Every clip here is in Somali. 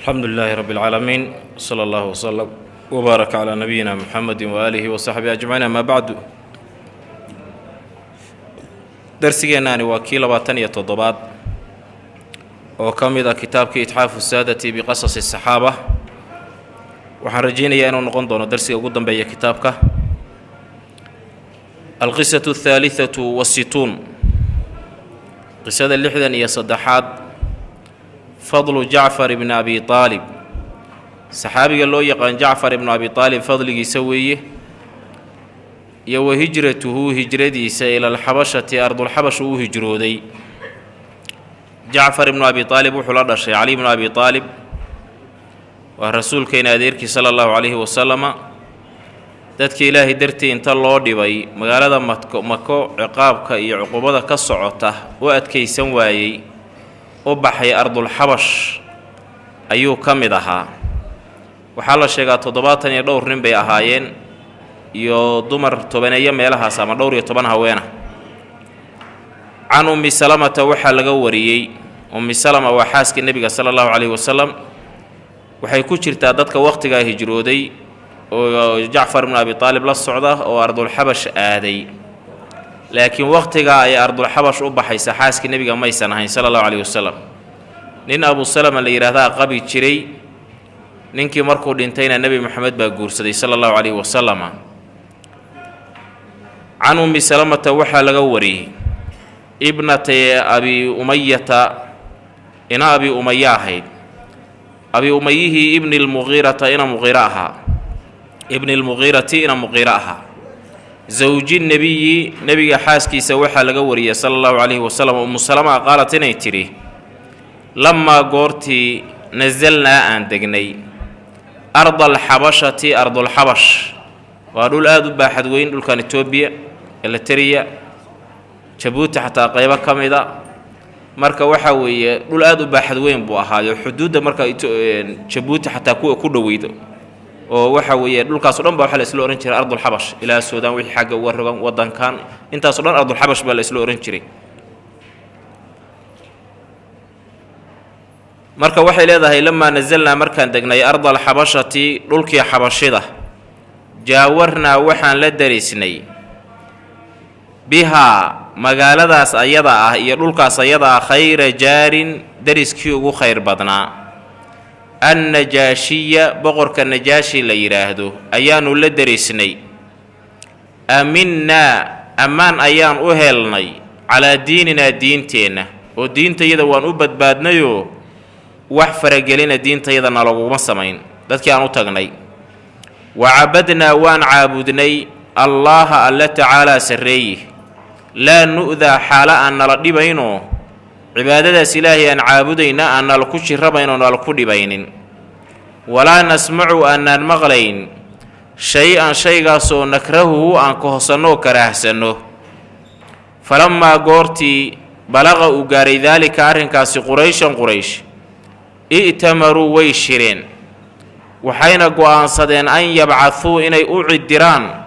Alxamdu lilaahi rabi اlcaalamiin, sala allahu wslm wbaaraka calaa nabiyina muxamedi waaalihi wasaxbihi ajmaciin, amaa bacdu. Darsigeennaani waa kii 27aad oo ka mid ah kitaabkii Itxaafu Saadati biqasasi Saxaaba. Waxaan rajaynayaa inuu noqon doono darsiga ugu dambeeya kitaabka. Alqisatu athaalithatu wasituun, qisada 63aad, fadlu Jacfar ibni Abi Aalib, saxaabiga loo yaqaan Jacfar ibnu Abi Aalib fadligiisa weeye, iyo wa hijratuhu, hijradiisa, ila alxabashati, ardulxabash uu hijrooday. Jacfar ibnu Abi Aalib wuxuu la dhashay Cali ibnu Abi Aalib, waa rasuulkeena adeerkii sala allahu calayhi wasalama. Dadka Ilaahay dartii inta loo dhibay magaalada Mako, Mako ciqaabka iyo cuqubada ka socota u adkaysan waayey, u baxay ardulxabash ayuu ka mid ahaa. Waxaa la sheegaa 70 iyo dhowr nin bay ahaayeen, iyo dumar tobaneeyo meelahaas ama dhowr iyo toban haweena. Can Ummi Salamata waxaa laga wariyey. Ummi Salama waa xaaskii Nebiga sala allahu calayhi wasalam. Waxay ku jirtaa dadka waqtigaa hijrooday oo Jacfar ibnu Abi Aalib la socda oo ardulxabash aaday, laakiin waqtigaa ay ardulxabash u baxaysa xaaskii Nebiga maysan ahayn sala allahu calayhi wasalam. Nin Abu Salama la yidhaahdaa qabi jiray. Ninkii markuu dhintayna Nebi Moxamed baa guursaday sala allahu calayhi wasalama. Can Ummi Salamata waxaa laga wariyey, ibnatay Abi Umayata, ina Abi Umaya ahayd, Abi Umayihii ibni lmuqiirata, ina Muqiiro ahaa, ibni lmuqiirati, ina Muqiiro ahaa, zawji nebiyi, nebiga xaaskiisa waxaa laga wariyey sala allahu calayhi wasalam, Umu Salama, qaalat inay tidhi: lamaa goortii nasalnaa, aan degnay, arda alxabashati, ardulxabash, waa dhul aada u baaxad weyn, dhulkan Etoobiya, Eliteria, Jabuuti xataa qaybo ka mida. Marka waxaa weeye dhul aada u baaxad weyn buu ahaayo, xuduudda marka Jabuuti xataa kuwa ku dhoweydo, oo waxa weeye dhulkaaso dhan ba waxaa la isla ohan jiray ardulxabash, ilaa Suudaan wixii xagga uga rogan, waddankan intaaso dhan ardulxabash baa la isla ohan jiray. Marka waxay leedahay: lamaa nasalnaa, markaan degnay, arda alxabashati, dhulkii xabashida, jaawarnaa, waxaan la derisnay, bihaa, magaaladaas ayada ah iyo dhulkaas ayada ah, khayra jaarin, deriskii ugu khayr badnaa, annajaashiya, boqorka Najaashi la yidhaahdo ayaanu la derisnay. Aminnaa, ammaan ayaan u helnay, calaa diininaa, diinteenna, oo diintayada waan u badbaadnayoo wax faragelina diintayada nalaguma samayn dadkii aan u tagnay. Wa cabadnaa, waan caabudnay, Allaaha, Alle, tacaalaa, sarreeyi, laa nu'daa, xaalo aan nala dhibaynoo cibaadadaas Ilaahay aan caabudayna aan nala ku jirabayn oo nala ku dhibaynin, walaa nasmacu, aanaan maqlayn, shay-an, shaygaasoo nakrahuhu, aan kahosannoo karaahsanno. Falammaa goortii balaqa, uu gaaray, daalika, arrinkaasi, Qurayshan, Quraysh, i'tamaruu, way shireen, waxayna go'aansadeen, an yabcahuu, inay u cidiraan,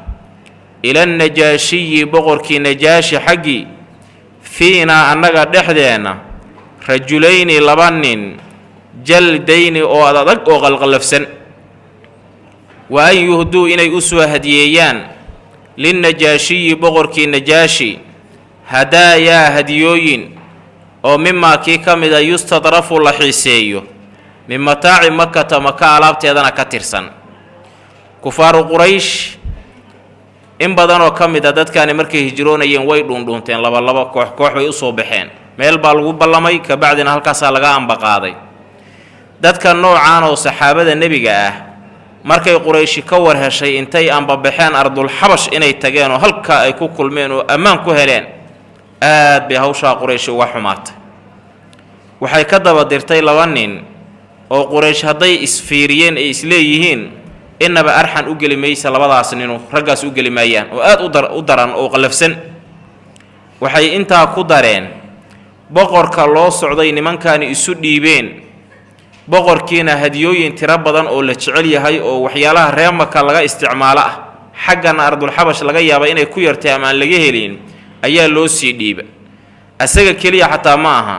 ila najaashiyi, boqorkii Najaashi xaggii, fiinaa, annaga dhexdeenna, rajulayni, laba nin, jaldayni, oo adadag oo qalqallafsan, wa an yuhduu, inay u soo hadiyeeyaan, linnajaashiyi, boqorkii Najaashi, hadaayaa, hadiyooyin, oo mimaa kii ka mida yustadrafu, la xiiseeyo, min mataaci Makata, Maka alaabteedana ka tirsan. Kufaaru Quraysh in badanoo ka mid a dadkaani markay hijroonayeen way dhuundhuunteen, laba laba, koox koox bay usoo baxeen. Meel baa lagu ballamay, kabacdina halkaasaa laga ambaqaaday. Dadka noocaan oo saxaabada Nebiga ah, markay Qurayshi ka war heshay intay ambabaxeen ardulxabash inay tageen oo halkaa ay ku kulmeen oo ammaan ku heleen, aad bay hawshaa Qurayshi uga xumaatay. Waxay ka daba dirtay laba nin oo Quraysh hadday isfiiriyeen ay isleeyihiin innaba arxan u geli maysa labadaas ninu, raggaas u geli maayaan, oo aad u daran oo qallafsan. Waxay intaa ku dareen boqorka loo socday nimankaani isu dhiibeen, boqorkiina hadiyooyin tiro badan oo la jecel yahay oo waxyaalaha reer Maka laga isticmaalo ah, xaggana ardulxabash laga yaaba inay ku yartay ama aan laga helin, ayaa loo sii dhiiba. Asaga keliya xataa ma aha.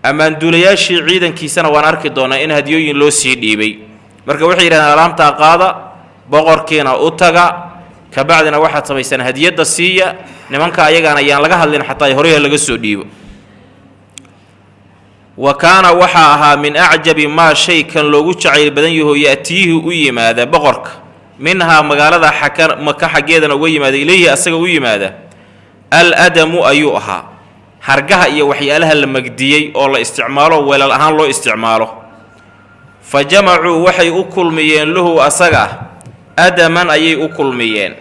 Ammaanduulayaashii ciidankiisana waan arki doonaa in hadiyooyin loo sii dhiibay. Marka waxay yidhahdeen alaabtaa qaada, boqorkiina u taga, kabacdina waxaad samaysaan hadiyadda siiya nimanka ayagaana, ayaan laga hadlin xataa horeyha laga soo dhiibo. Wa kaana waxaa ahaa min acjabi maa shay kan loogu jacayl badan yaho ya'tiihi u yimaada boqorka, minhaa magaalada xaka Maka xaggeedana uga yimaada, ilayhi asaga u yimaada, al adamu ayuu ahaa, hargaha iyo waxyaalaha la magdiyey oo la isticmaalo weelal ahaan loo isticmaalo. Fa jamacuu waxay u kulmiyeen lahu asaga adaman ayay u kulmiyeen,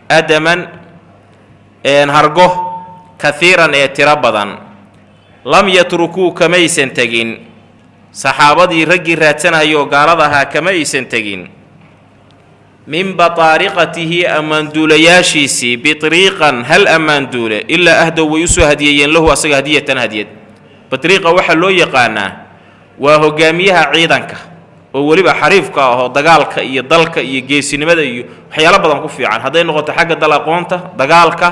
adaman hargo kahiiran ee tiro badan. Lam yatrukuu kamaysan tegin, saxaabadii raggii raadsanayoo gaalada ahaa kama aysan tegin, min bataariqatihi ammaanduulayaashiisii bitriiqan hal ammaanduule ilaa ahdow way usoo hadiyeeyeen lahu asaga hadiyatan hadiyad. Batriiqa waxaa loo yaqaanaa waa hogaamiyaha ciidanka oo weliba xariifka ah oo dagaalka iyo dalka iyo geesinimada iyo waxyaalo badan ku fiican, hadday noqoto xagga dal aqoonta, dagaalka,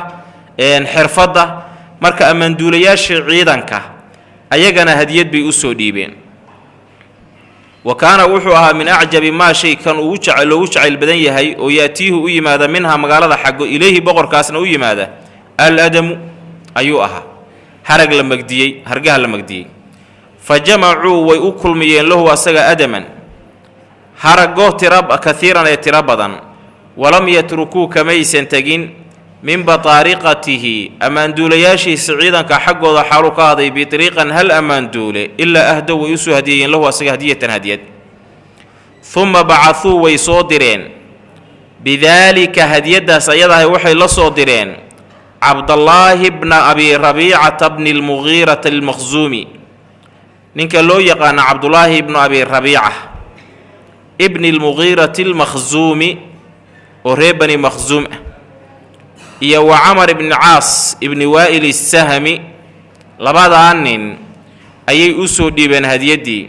xirfadda. Marka ammaanduulayaashii ciidanka ayagana hadiyad bay usoo dhiibeen. Wa kaana wuxuu ahaa min acjabi maa shay kan ugu jaca loogu jacayl badan yahay oo yaatiihi u yimaada minhaa magaalada xaggo ilayhi boqorkaasna u yimaada al adamu ayuu ahaa, harag la magdiyey, hargaha la magdiyey. Fa jamacuu way u kulmiyeen lahu asaga adaman harago tira kaiiran ee tiro badan. Walam yatrukuu kamaysan tegin min bataariqatihi ammaanduulayaashiisa ciidanka xaggooda xaaluu ka haday bitriiqan hal ammaanduule ilaa ahdow way usoo hadiyeeyeen lahu asaga hadiyatan hadiyad. Uma bacahuu way soo direen bidaalika hadiyaddaas ayadahay waxay la soo direen Cabdallaahi bna Abi Rabiicata bni lmugiirata almakhsuumi, ninka loo yaqaano Cabdullaahi ibnu Abi Rabiica ibni lmugiirati almakhsuumi oo reer Bani Makhsuum ah, iyo wa Camar ibni Caas ibni Waa'il isahmi. Labadaa nin ayay u soo dhiibeen hadiyaddii.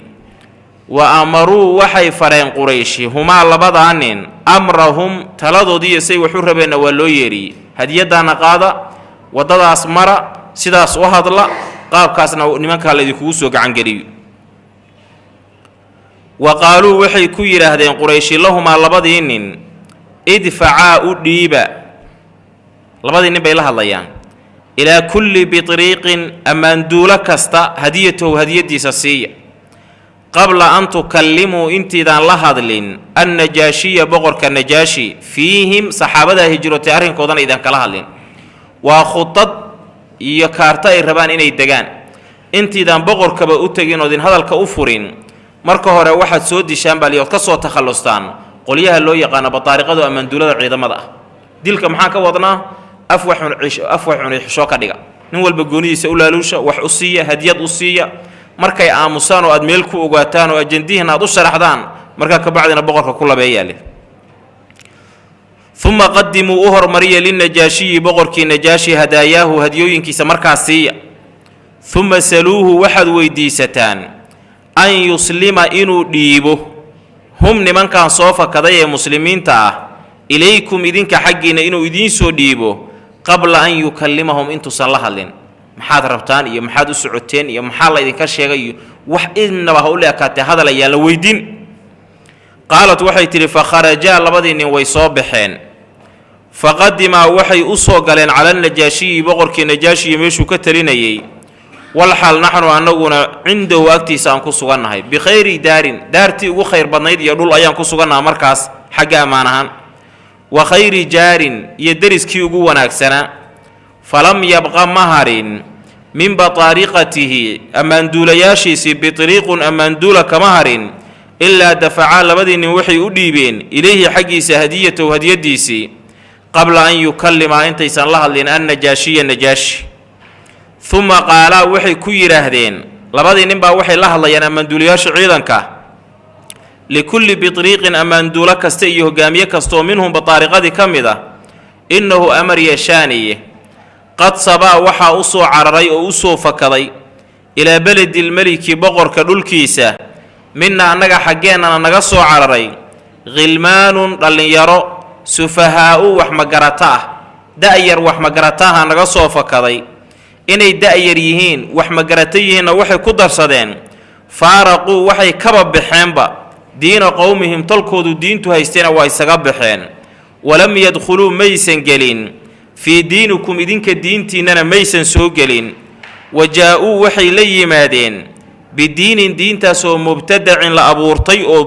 Wa amaruu waxay fareen Qurayshi humaa labadaa nin amrahum taladoodiiyo say wax u rabeenna waa loo yeedhiyey. Hadiyaddaana qaada, waddadaas mara, sidaas u hadla, qaabkaasna nimankaa laydinkugu soo gacangeliyo. Wa qaaluu waxay ku yidhaahdeen Qurayshi lahumaa labadii nin idfacaa u dhiiba, labadii nin bay la hadlayaan, ilaa kulli bitriiqin ammaanduulo kasta hadiyatahu hadiyaddiisa siiya, qabla an tukallimuu intiidaan la hadlin annajaashiya boqorka Najaashi fiihim saxaabadaa hijrootay arrinkoodana idaan kala hadlin. Waa khudad iyo kaarto ay rabaan inay degaan. Intiidaan boqorkaba u tegin oodin hadalka u furin, marka hore waxaad soo dishaan baa liyood ka soo takhallustaan qolyaha loo yaqaano bataariqadu ammaanduulada ciidamada ah. Dilka maxaan ka wadnaa? Af wax cunay xishoo ka dhiga, nin walba goonidiisa u laaluusha, wax u siiya, hadiyad u siiya. Markay aamusaan oo aad meel ku ogaataan oo ajandihiina aad u sharaxdaan, markaa kabacdina boqorka ku labeeyaale. Uma qadimuu u hormariya linajaashiyi boqorkii Najaashi hadaayaahu hadiyooyinkiisa markaas siiya. Uma saluuhu waxaad weydiisataan an yuslima inuu dhiibo hum nimankan soo fakaday ee muslimiinta ah ilaykum idinka xaggiinna inuu idiin soo dhiibo qabla an yukallimahum intuusan la hadlin. Maxaad rabtaan iyo maxaad u socoteen iyo maxaa la idinka sheegay iyo wax innaba ha u leekaatee hadal ayaan la weydiin. Qaalat waxay tidhi fa kharajaa labadii nin way soo baxeen. Faqadimaa waxay u soo galeen cala najaashiyi boqorkii Najaashiyi meeshuu ka talinayey, walxaal naxnu annaguna cindahu agtiisa aan ku sugannahay bikhayri daarin, daartii ugu khayr badnayd iyo dhul ayaan ku sugannaha markaas xagga ammaan ahaan, wa khayri jaarin iyo deriskii ugu wanaagsanaa. Falam yabqa ma harin min bataariqatihi ammaanduulayaashiisii bitriiqun ammaanduula kama harin ilaa dafacaa labadii nin waxay u dhiibeen ilayhi xaggiisa hadiyatahu hadiyaddiisii qabla an yukallimaa intaysan la hadlin annajaashiya Najaashi. Uma qaalaa waxay ku yidhaahdeen labadii nin baa waxay la hadlayaan ammaanduulayaasha ciidanka likulli bitriiqin ammaanduulo kasta iyo hogaamiye kastaoo minhum bataariqadii ka mid ah innahu amar yashaaniye qad sabaa waxaa u soo cararay oo u soo fakaday ilaa beledilmeliki boqorka dhulkiisa mina annaga xaggeennana naga soo cararay khilmaanun dhallinyaro sufahaa'u wax magarata ah da'yar wax magarataha naga soo fakaday. Inay da'yar yihiin, wax magarata yihiinna waxay ku darsadeen, faaraquu waxay kaba baxeenba diina qowmihim, tolkoodu diintu haystayna waa isaga baxeen. Walam yadkhuluu maysan gelin, fii diinikum idinka diintiinnana maysan soo gelin. Wa jaa-uu waxay la yimaadeen bidiinin, diintaasoo mubtadacin la abuurtay oo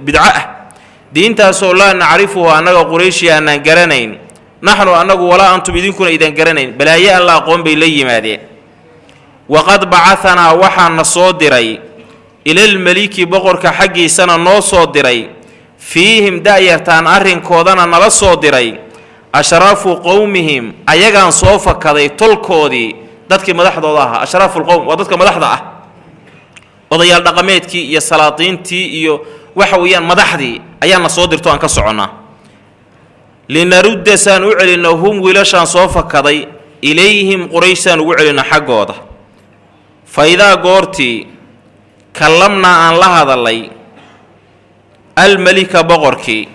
bidco ah, diintaasoo laa nacrifuhu annaga qurayshi aanaan garanayn, naxnu annagu, walaa antum idinkuna idan garanayn. Balaaye aan la aqoon bay la yimaadeen. Waqad bacahanaa waxaa na soo diray, ilalmeliki boqorka xaggiisana noo soo diray, fiihim da'yartaan arrinkoodana nala soo diray, ashraafu qowmihim, ayagaan soo fakaday tolkoodii dadkii madaxdooda ahaa. Ashraafu lqowm waa dadka madaxda ah, odayaal dhaqameedkii iyo salaadiintii iyo waxa weeyaan madaxdii ayaana soo dirto aan ka soconnaa. Linarudda saan u celinno, hum wiilashaan soo fakaday, ilayhim qurayshaan ugu celinno xaggooda. Fa idaa goortii kallamnaa aan la hadalay almelika boqorkii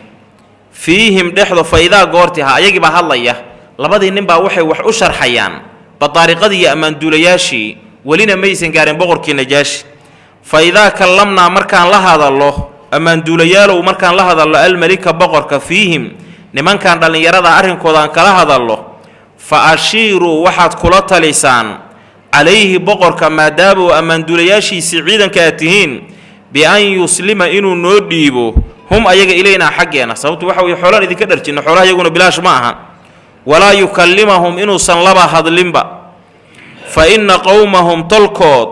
fiihim dhexdo, fa idaa goortii ha ayagii baa hadlaya. Labadii nin baa waxay wax u sharxayaan badaariqadii iyo ammaanduulayaashii, welina maysan gaarin boqorkii Najaashi. Fa idaa kallamnaa markaan la hadallo, ammaanduulayaalow, markaan la hadallo almelika boqorka fiihim nimankan dhallinyarada arrinkooda aan kala hadallo, fa ashiiruu waxaad kula talisaan calayhi boqorka, maadaama uu ammaanduulayaashiisii ciidanka aad tihiin, bi-an yuslima inuu noo dhiibo, hum ayaga, ilaynaa xaggeena. Sababtu waxa weye xoolaan idinka dharjinno, xoolaha iyaguna bilaash ma aha. Walaa yukallimahum inuusan laba hadlinba. Fa inna qowmahum tolkood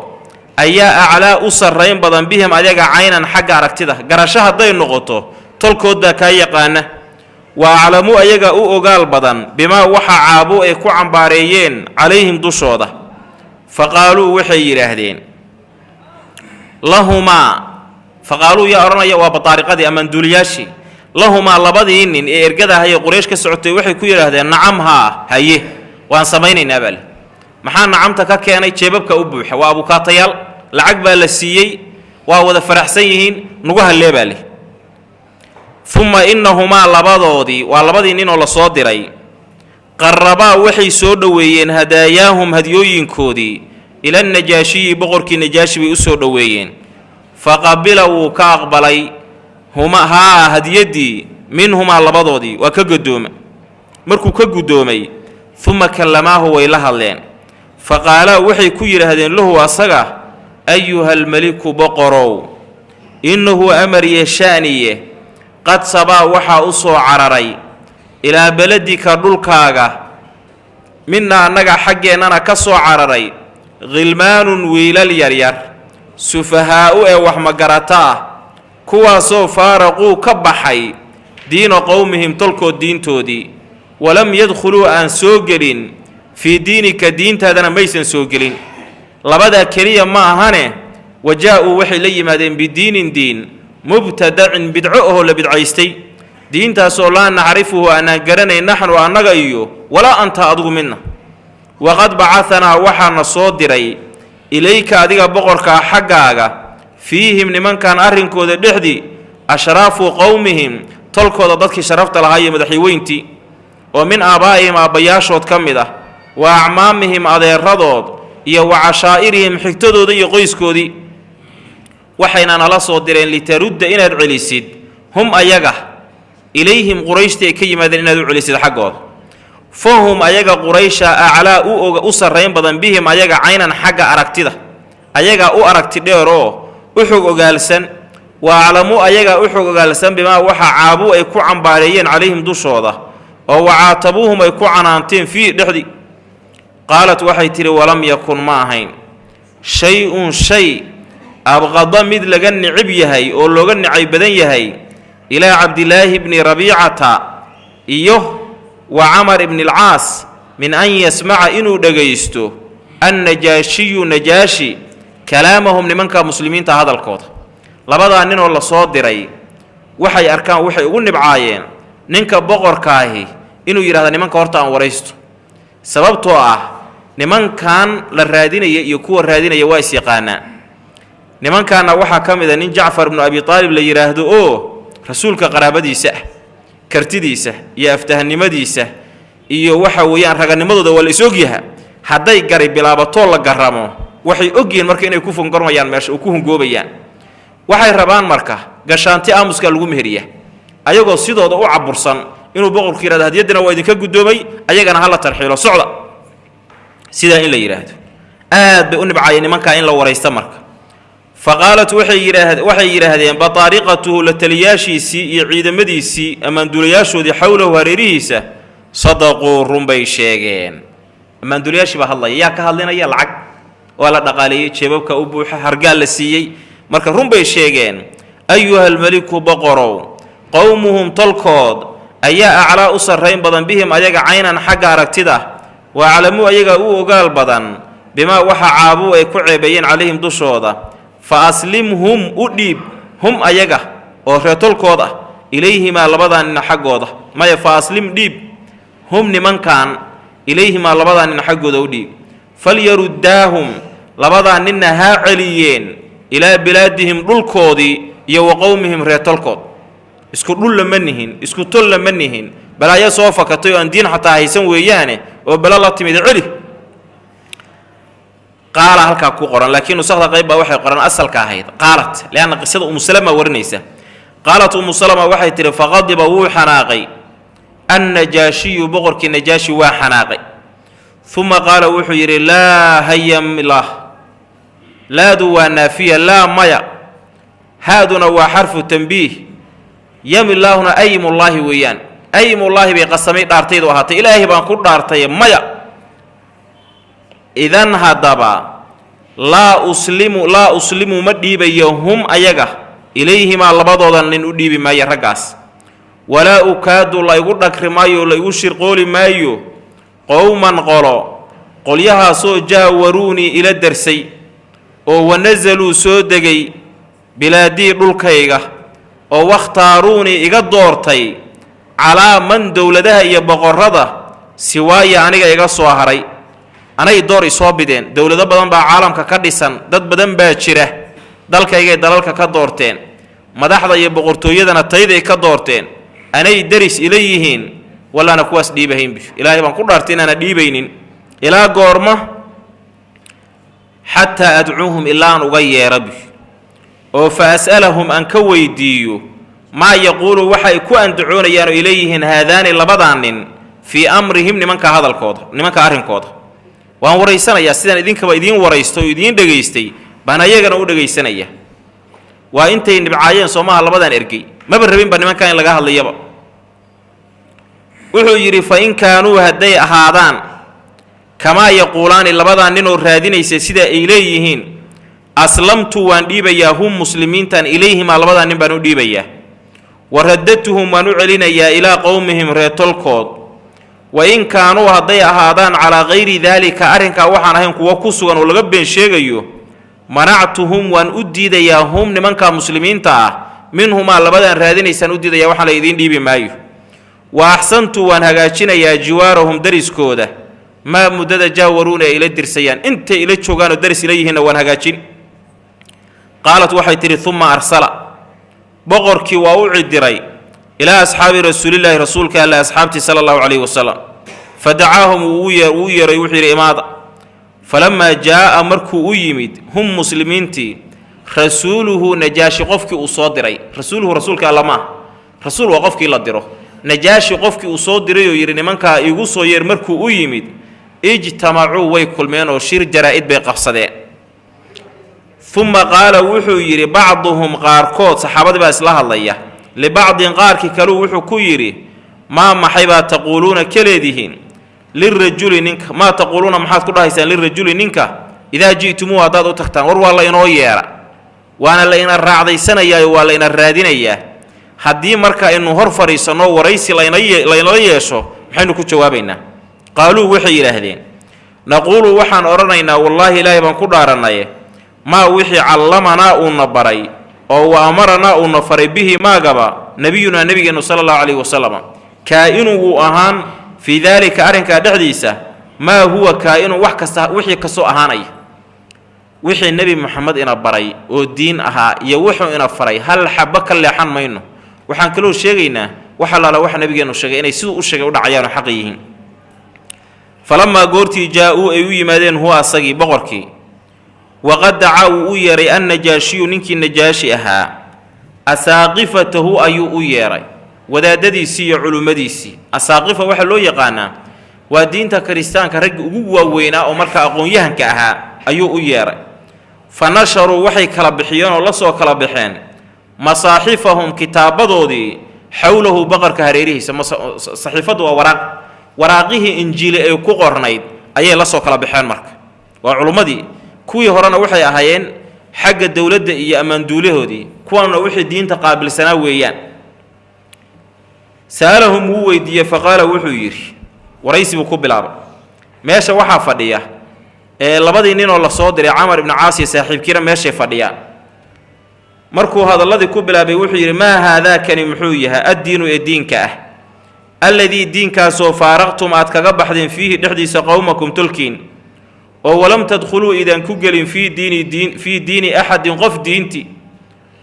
ayaa aclaa u sarrayn badan bihim ayaga caynan xagga aragtida, garasho hadday noqoto tolkood baa kaa yaqaana. Wa aclamu ayaga u ogaal badan bimaa waxa caabuu ay ku cambaareeyeen calayhim dushooda. Fa qaaluu waxay yidhaahdeen lahumaa, faqaaluu yaa odhanaya? Waa bataariqadii ammaanduuliyaashii. Lahumaa labadii nin ee ergada ahayee Quraysh ka socotay waxay ku yidhaahdeen: nacam, haa, haye, waan samaynaynaa baa le. Maxaa nacamta ka keenay? Jeebabka u buuxa, waa abukaatayaal, lacag baa la siiyey, waa wada faraxsan yihiin, nugu hallee baa leh. Uma innahumaa labadoodii, waa labadii ninoo la soo diray, qarabaa waxay soo dhoweeyeen hadaayaahum hadyooyinkoodii ila najaashiyi, boqorkii Najaashi bay u soo dhoweeyeen. Fa qabila wuu ka aqbalay, huma haa hadyaddii, minhumaa labadoodii waa ka guddooma. Markuu ka guddoomay, uma kallamaahu way la hadleen. Fa qaalaa waxay ku yidhaahdeen lahu asaga: ayuhalmeliku boqorow, innahu amariye sha'niye, qad sabaa waxaa u soo cararay ilaa beledika dhulkaaga, midna annaga xaggeennana ka soo cararay, khilmaanun wiilal yaryar, sufahaa'u ee wax magarata ah, kuwaasoo faaraquu ka baxay diina qowmihim tolkood diintoodii, walam yadkhuluu aan soo gelin, fii diinika diintaadana maysan soo gelin. Labadaa keliya ma ahane, wa jaa-uu waxay la yimaadeen bidiinin diin mubtadacin bidco ahoo la bidcaystay, diintaasoo laa nacrifuhu aanaan garanayn naxnu annaga iyo walaa anta adigu midna. Waqad bacahanaa waxaana soo diray ilayka adiga boqorkaa xaggaaga fiihim nimankan arrinkooda dhexdii ashraafu qowmihim tolkooda dadkii sharafta lahaa iyo madaxweyntii oo min aabaa'ihim aabbayaashood ka mid ah, wa acmaamihim adeeradood, iyo wa cashaa'irihim xigtadooda iyo qoyskoodii. Waxayna nala soo direen litarudda inaad celisid hum ayaga ilayhim qurayshtii ay ka yimaadeen inaad u celisid xaggooda. Fahum ayaga quraysha aclaa u sarrayn badan bihim ayaga caynan xagga aragtida, ayagaa u aragti dheeroo u xog ogaalsan. Wa aclamu ayagaa u xog ogaalsan bimaa waxa caabuu ay ku cambaareeyeen calayhim dushooda oo wacaatabuuhum ay ku canaanteen fiihi dhexdii. Qaalat waxay tidhi: walam yakun ma ahayn shay-un shay abqada mid laga nicib yahay oo looga nicay badan yahay ilaa Cabdilaahi bni Rabiicata iyo wa Camar ibni alcaas min an yasmaca inuu dhagaysto annajaashiyu Najaashi kalaamahum nimanka muslimiinta hadalkooda. Labadaa ninoo la soo diray waxay arkaan, waxay ugu nibcaayeen ninka boqorkaahi inuu yidhahdo nimanka horta aan waraysto, sababtoo ah nimankan la raadinaya iyo kuwa raadinaya waa is yaqaanaa. Nimankaana waxaa ka mid a nin Jacfar ibnu Abi Aalib la yidhaahdo oo rasuulka qaraabadiisa ah. Kartidiisa iyo aftahanimadiisa iyo waxa weeyaan raganimadooda waa la is ogyaha. Hadday gari bilaabatoo la garamo, waxay ogyihiin marka inay ku fongormayaan meesha oo ku hungoobayaan. Waxay rabaan marka gashaanti aamuskaa lagu meheriya, ayagoo sidooda u cabursan inuu boqorku yihahdo hadyaddina waa idinka guddoomay, ayagana hala tarxiilo, socda, sidaa in la yidhaahdo. Aad bay u nibcaayeen nimankaa in la waraysta. Marka fa qaalat, waxay yidhaahdeen bataariqatuhu, la taliyaashiisii iyo ciidamadiisii, ammaanduulayaashoodii, xowlahu, hareerihiisa: sadaquu, runbay sheegeen. Ammaanduulayaashii baa hadlaya. Yaa ka hadlinaya? Lacag waa la dhaqaaleeyey, jeebabka u buuxa, hargaal la siiyey. Marka runbay sheegeen. Ayuhalmeliku, boqorow, qowmuhum, tolkood ayaa aclaa, u sarrayn badan, bihim ayaga, caynan, xagga aragtida, wa aclamuu, ayagaa u ogaal badan, bimaa waxa caabuu, ay ku ceebeeyeen, calayhim, dushooda. Fa aslimhum, u dhiib, hum ayaga oo reetolkood ah, ilayhimaa, labadaa nin xaggooda. Maya, fa aslim, dhiib, hum nimankan, ilayhimaa, labadaa nin xaggooda u dhiib. Falyaruddaahum, labadaa ninna haa celiyeen, ilaa bilaadihim, dhulkoodii, iyo wa qowmihim, reetolkood. Isku dhul lama nihin, isku tol lama nihin, balaayo soo fakatay oo aan diin xataa haysan weeyaane oo belo la timid, celi. Qaala halkaa ku qoran, laakiin nusakda qayb baa waxay qoran asalka ahayd qaalat, lianna qisada Umu Salama warinaysa. Qaalat Umu Salama, waxay tihi: faqadiba, wuu xanaaqay, annajaashiyu, boqorkii Najaashi waa xanaaqay. Uma qaala, wuxuu yidhi: laa hayamlah. Laadu waa naafiya, laa maya, haaduna waa xarfu tanbiih, yamilaahuna aymullaahi weeyaan. Aymullaahi bay qasamay, dhaartaydu ahaatay, Ilaahay baan ku dhaartay, maya. Idan haddaba laa uslimu, laa uslimu, ma dhiibayo, hum ayaga, ilayhimaa, labadooda nin u dhiibi maayo raggaas. Walaa ukaadu, la igu dhagri maayo, la igu shirqooli maayo, qowman, qolo, qolyahaasoo jaawaruunii, ila darsay, oo wanasaluu, soo degay, bilaadii, dhulkayga, oo wakhtaaruunii, iga doortay, calaa man, dowladaha iyo boqorrada, siwaaya, aniga iga soo haray, anay door isoo bideen. Dowlado badan baa caalamka ka dhisan, dad badan baa jira, dalkaygay dalalka ka doorteen, madaxda iyo boqortooyadana tayday ka doorteen, anay deris ila yihiin. Wallaana kuwaas dhiibahaynbi, Ilaahay baan ku dhaartay inaana dhiibaynin. Ilaa goorma? Xataa adcuuhum, ilaa aan uga yeerabi oo fa as'alahum, aan ka weydiiyo, maa yaquulu, waxay ku andacoonayaan oo ileeyihiin, haadaani, labadaa nin, fii amrihim, nimanka hadalkooda, nimanka arrinkooda. Waan waraysanayaa, sidaan idinkaba idiin waraystay oo idiin dhegaystay baan ayagana u dhegaysanaya. Waa intay nibcaayeen soomaha labadan ergey, maba rabinba nimankaa in laga hadlayaba. Wuxuu yidhi: fa in kaanuu, hadday ahaadaan, kamaa yaquulaani, labadaa ninoo raadinaysa sida ay leeyihiin, aslamtu, waan dhiibayaa, hum muslimiintan, ilayhimaa, labadaa nin baan u dhiibayaa, wa radadtuhum, waan u celinayaa, ilaa qowmihim, reetolkood. Wa in kaanuu, hadday ahaadaan, calaa kayri daalika, arrinkaa waxaan ahayn kuwo ku sugan oo laga been sheegayo, manactuhum, waan u diidayaa, hum nimanka muslimiinta ah, minhumaa, labadaan raadinaysaan u diidaya, waxaan la idiin dhiibi maayo. Wa axsantu, waan hagaajinayaa, jiwaarahum, dariskooda, maa muddada jaawaruuna, ay ila dirsayaan, intay ila joogaanoo daris ila yihiinna waan hagaajin. Qaalat, waxay tidhi: uma arsala, boqorkii waa u cidiray, ilaa asxaabi rasuulillaahi, rasuulka Alle asxaabtii, sala allahu calayhi wasalam. Fa dacaahum, wuu yeeray, wuxuu yidhi: imaada. Falamaa jaa'a, markuu u yimid, hum muslimiintii, rasuuluhu, Najaashi qofkii uu soo diray. Rasuuluhu rasuulka Alla maaha, rasuul waa qofkii la diro. Najaashi qofkii uu soo diray oo yidhi nimankaa iigu soo yeer, markuu u yimid, ijtamacuu, way kulmeen oo shir jaraa-id bay qabsadeen. Uma qaala, wuxuu yidhi, bacduhum, qaarkood, saxaabadii baa isla hadlaya, libacdin, qaarkii kaleu wuxuu ku yidhi: maa, maxay baa, taquuluuna, ka leedihiin, lirajuli, ninka, maa taquuluuna, maxaad ku dhahaysaan, lirajuli, ninka, idaa ji'tumuu, haddaad u tagtaan? War waa la inoo yeera, waana la ina raacdaysanayaayo, waa la ina raadinayaa. Haddii marka aynu hor fadhiisanno, waraysi laynala yeesho, maxaynu ku jawaabaynaa? Qaaluu, waxay yidhaahdeen: naquulu, waxaan odhanaynaa, wallaahi, Ilaahay baan ku dhaarannaye, maa wixii callamanaa, uuna baray, oo wa amaranaa, uuna faray, bihi maagaba, nebiyunaa, nebigeennu, sala allahu calayhi wasalam, kaa-inu, wuu ahaan, fii daalika, arrinkaa dhexdiisa, maa huwa kaa-inu, wax kasta wixii kasoo ahaanaya. Wixii Nebi Moxamed ina baray oo diin ahaa iyo wuxuu ina faray, hal xabo ka leexan mayno. Waxaan kaloo sheegaynaa wax allaala waxa nabigeennu sheegay inay siduu u sheegay u dhacayaanoo xaqa yihiin. Falamaa goortii jaa-uu ay u yimaadeen huwa asagii boqorkii, waqad dacaa wuu u yeeray annajaashiyu ninkii najaashi ahaa, asaaqifatahu ayuu u yeeray, wadaadadiisii iyo culimmadiisii. Asaaqifa waxaa loo yaqaanaa waa diinta kiristaanka raggi ugu waaweynaa oo markaa aqoon-yahanka ahaa ayuu u yeeray. Fa nasharuu waxay kala bixiyeen oo la soo kala baxeen masaaxifahum kitaabadoodii xowlahu boqorka hareerihiisa. Saxiifaddu waa waraaq, waraaqihii injiili ay ku qornayd ayay la soo kala baxeen. Marka waa culummadii, kuwii horena waxay ahaayeen xagga dowladda iyo ammaanduulahoodii, kuwanna wixii diinta qaabilsanaa weeyaan. Sa'alahum wuu weydiiyey, faqaala wuxuu yidhi, waraysi buu ku bilaabay. Meesha waxaa fadhiya ee labadii ninoo lasoo diray, Camar ibnu Caas iyo saaxiibkiina meeshay fadhiyaan. Markuu hadalladii ku bilaabay wuxuu yidhi: maa haadaakani, muxuu yahay addiinu ee diinka ah, alladii diinkaasoo faaraqtum aad kaga baxdeen fiihi dhexdiisa qowmakum tolkiin, oo walam tadkhuluu idaan ku gelin fii diini diin fii diini axadin qof diinti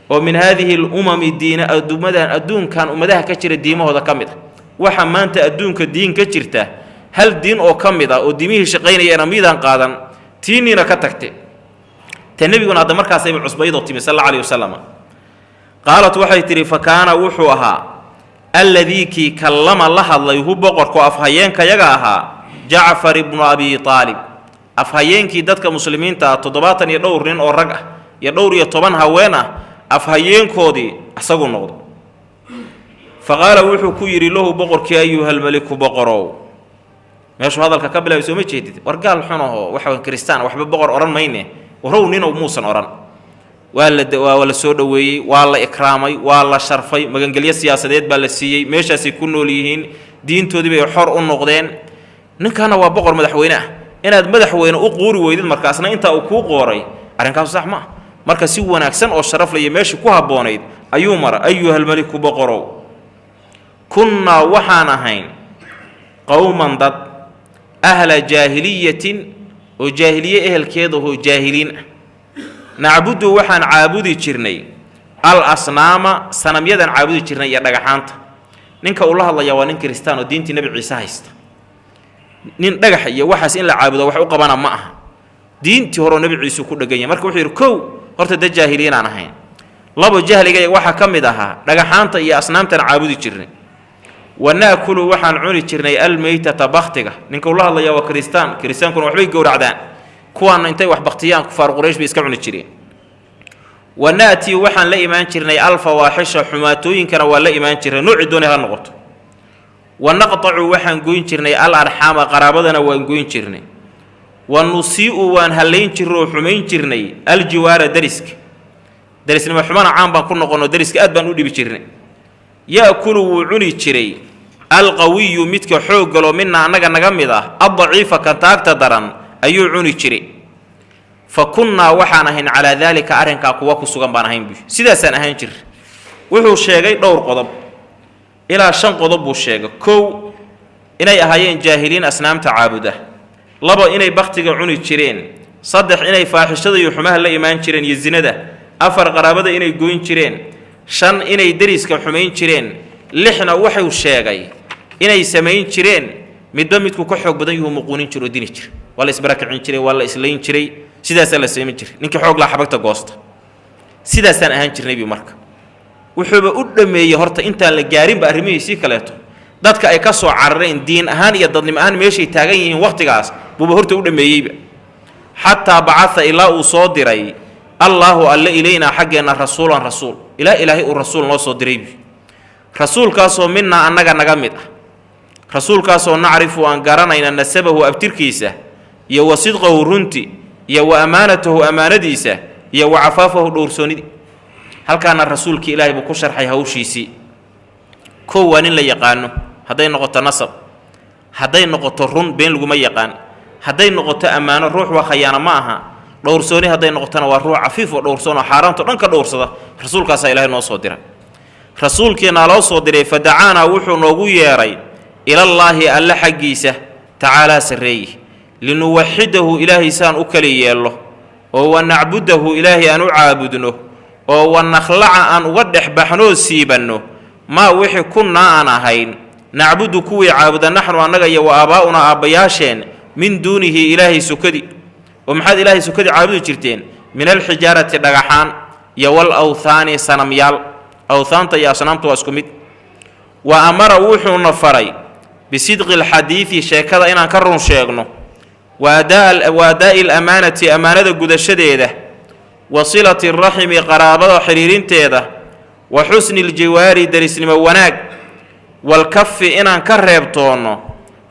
oo min haadihi alumami diina adduumadan adduunkan ummadaha ka jira diimahooda ka mid ah? Waxa maanta adduunka diin ka jirta hal diin oo ka mid ah oo diimihii shaqaynayana miidaan qaadan, tiiniina ka tagte. Ta nebiguna hadda markaasayba cusbaydoo timi sal alla alayhi wasalam. Qaalat waxay tidhi: fa kaana wuxuu ahaa alladii kii kallama la hadlay hu boqorkoo afhayeenkayaga ahaa Jacfar ibnu Abi Aalib, afhayeenkii dadka muslimiinta ah, 70 iyo dhowr nin oo rag ah iyo dhowr iyo toban haween ah afhayeenkoodii isagu noqdo. Fa qaala wuxuu ku yidhi lahu boqorkii: ayuhalmeliku, boqorow. Meeshuu hadalka ka bilaabay sooma jeedid? War gaal xun ahoo waxa kristaan waxba boqor odhan mayne, warow ninow muusan odhan. Waa la waa la soo dhoweeyey, waa la ikraamay, waa la sharfay, magangelyo siyaasadeed baa la siiyey, meeshaasay ku nool yihiin, diintoodii bay xor u noqdeen. Ninkaana waa boqor madaxweyne ah, inaad madaxweyne u quuri weydid markaasna intaa uu kuu qooray, arrinkaasu sax ma ah. Marka si wanaagsan oo sharaf laya meeshii ku habboonayd ayuu mara. Ayuhalmeliku, boqorow, kunnaa waxaan ahayn qowman dad ahla jaahiliyatin oo jaahiliye ehelkeedahoo jaahiliin ah, nacbudu waxaan caabudi jirnay al asnaama, sanamyadaan caabudi jirnay iyo dhagaxaanta. Ninka uu la hadlayaa waa nin kiristaan oo diintii Nebi Ciise haysta. Nin dhagax iyo waxaas in la caabudo wax u qabana ma aha, diintii horeo Nebi Ciise ku dhegan yahay. Marka wuxuu yidhi: kow, horta dad jaahiliinaan ahayn; labo, jahliga waxaa ka mid ahaa dhagaxaanta iyo asnaamtaan caabudi jirnay; wa na'kulu waxaan cuni jirnay almeytata, baktiga. Ninka ula hadlayaa waa kiristaan, kiristaankuna waxbay gowracdaan, kuwaana intay wax baktiyaan kufaar Quraysh bay iska cuni jireen; wa na'tii waxaan la imaan jirnay alfawaaxisha, xumaatooyinkana waa la imaan jirnay, nuuci doonay ha noqoto; wa naqtacu waxaan goyn jirnay al arxaama, qaraabadana waan goyn jirnay; wa nusii'u waan hallayn jirnay oo xumayn jirnay aljiwaara, dariska, darisnimo xumana caan baan ku noqonno, dariska aad baan u dhibi jirnay; ya'kulu wuu cuni jiray alqawiyu, midka xooggaloo mina annaga naga mid ah, addaciifa, kan taagta daran ayuu cuni jiray; fa kunnaa waxaan ahayn calaa daalika, arrinkaa kuwa ku sugan baan ahayn buy, sidaasaan ahaan jir. Wuxuu sheegay dhowr qodob, ilaa shan qodob buu sheegay. Kow, inay ahaayeen jaahiliin asnaamta caabuda; labo, inay bakhtiga cuni jireen; saddex, inay faaxishada iyo xumaha la imaan jireen iyo zinada; afar, qaraabada inay goyn jireen; shan, inay deriska xumayn jireen; lixna wuxuu sheegay inay samayn jireen midba midku ka xoog badan yuhu muquunin jiro oo dini jira, waa la isbarakicin jiray, waa la islayn jiray, sidaasaa la samayn jiray, ninkii xoog laa xabagta goosta, sidaasaan ahaan jirnay bi. Marka wuxuuba u dhammeeyey horta intaan la gaarinba arrimihiisii kaleeto, dadka ay ka soo carareen diin ahaan iyo dadnimo ahaan meeshay taagan yihiin wakhtigaas buuba horta u dhammeeyeyba. Xataa bacaa, ilaa uu soo diray, allaahu alle ilaynaa xaggeenna rasuulan, rasuul, ilaa Ilaahay uu rasuul noo soo diray bu, rasuulkaasoo minaa annaga naga mid ah, rasuulkaasoo nacrifu aan garanayna nasabahu abtirkiisa iyo wa sidqahu runti iyo wa ammaanatahu ammaanadiisa iyo wa cafaafahu dhowrsoonidii. Halkaana rasuulkii Ilaahay buu ku sharxay hawshiisii. Kow, waa nin la yaqaano, hadday noqoto nasab, hadday noqoto run, been laguma yaqaan, hadday noqoto ammaano, ruux waa khayaano ma aha, dhowrsooni hadday noqotona waa ruux cafiif oo dhowrsoon oo xaaraanto dhan ka dhowrsada. Rasuulkaasaa Ilaahay noo soo diray, rasuulkiinaa loo soo diray. Fa dacaanaa wuxuu noogu yeedhay ilallaahi, alle xaggiisa, tacaalaa sarreeye, linuwaxidahu, Ilaahay saan u kali yeello, oo wa nacbudahu, Ilaahay aan u caabudno, oo wa nakhlaca aan uga dhex baxnoo siibanno maa wixii kunnaa aan ahayn nacbudu kuwii caabuda naxnu annaga iyo wa aabaa'unaa aabbayaasheen Min duunihi, ilaahay sukadi. Oo maxaad ilaahay sukadi caabudi jirteen? Min alxijaarati, dhagaxaan, iyo wal awthaani, sanamyaal. Awthaanta iyo asnaamtu waa isku mid. Wa amara, wuxuuna faray, bisidqi alxadiidi, sheekada inaan ka run sheegno, wa adaa'i alamaanati, ammaanada gudashadeeda, wa silati raximi, qaraabada xidhiirinteeda, wa xusni ljiwaari, derisnimo wanaag, walkafi, inaan ka reebtoonno,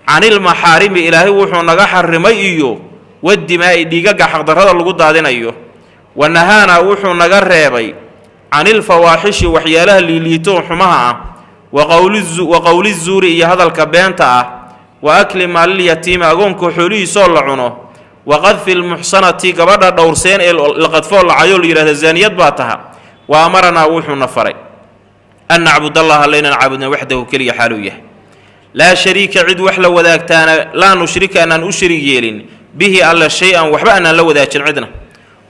canilmaxaarimi, ilaahay wuxuu naga xarimay, iyo wadimaa'i, dhiigagga xaqdarrada lagu daadinayo. Wa nahaanaa, wuxuu naga reebay, canilfawaaxishi, waxyaalaha liiliito xumaha ah, wa qowli zuuri, iyo hadalka beenta ah, wa akli maalilyatiimi, agoonka xoolihiisoo la cuno, wa qadfi lmuxsanati, gabadha dhowrseen ee la qadfoo lacayoo la yidhahda zaaniyad baa taha. Wa amaranaa, wuxuuna faray, an nacbudallaha, alla inaan caabudna, waxdahu, keliya xaaluu yahay, laa shariika, cid wax la wadaagtaana, laa nushrika, anaan u sharig yeelin, bihi, alla, shay-an, waxba anaan la wadaajin cidna.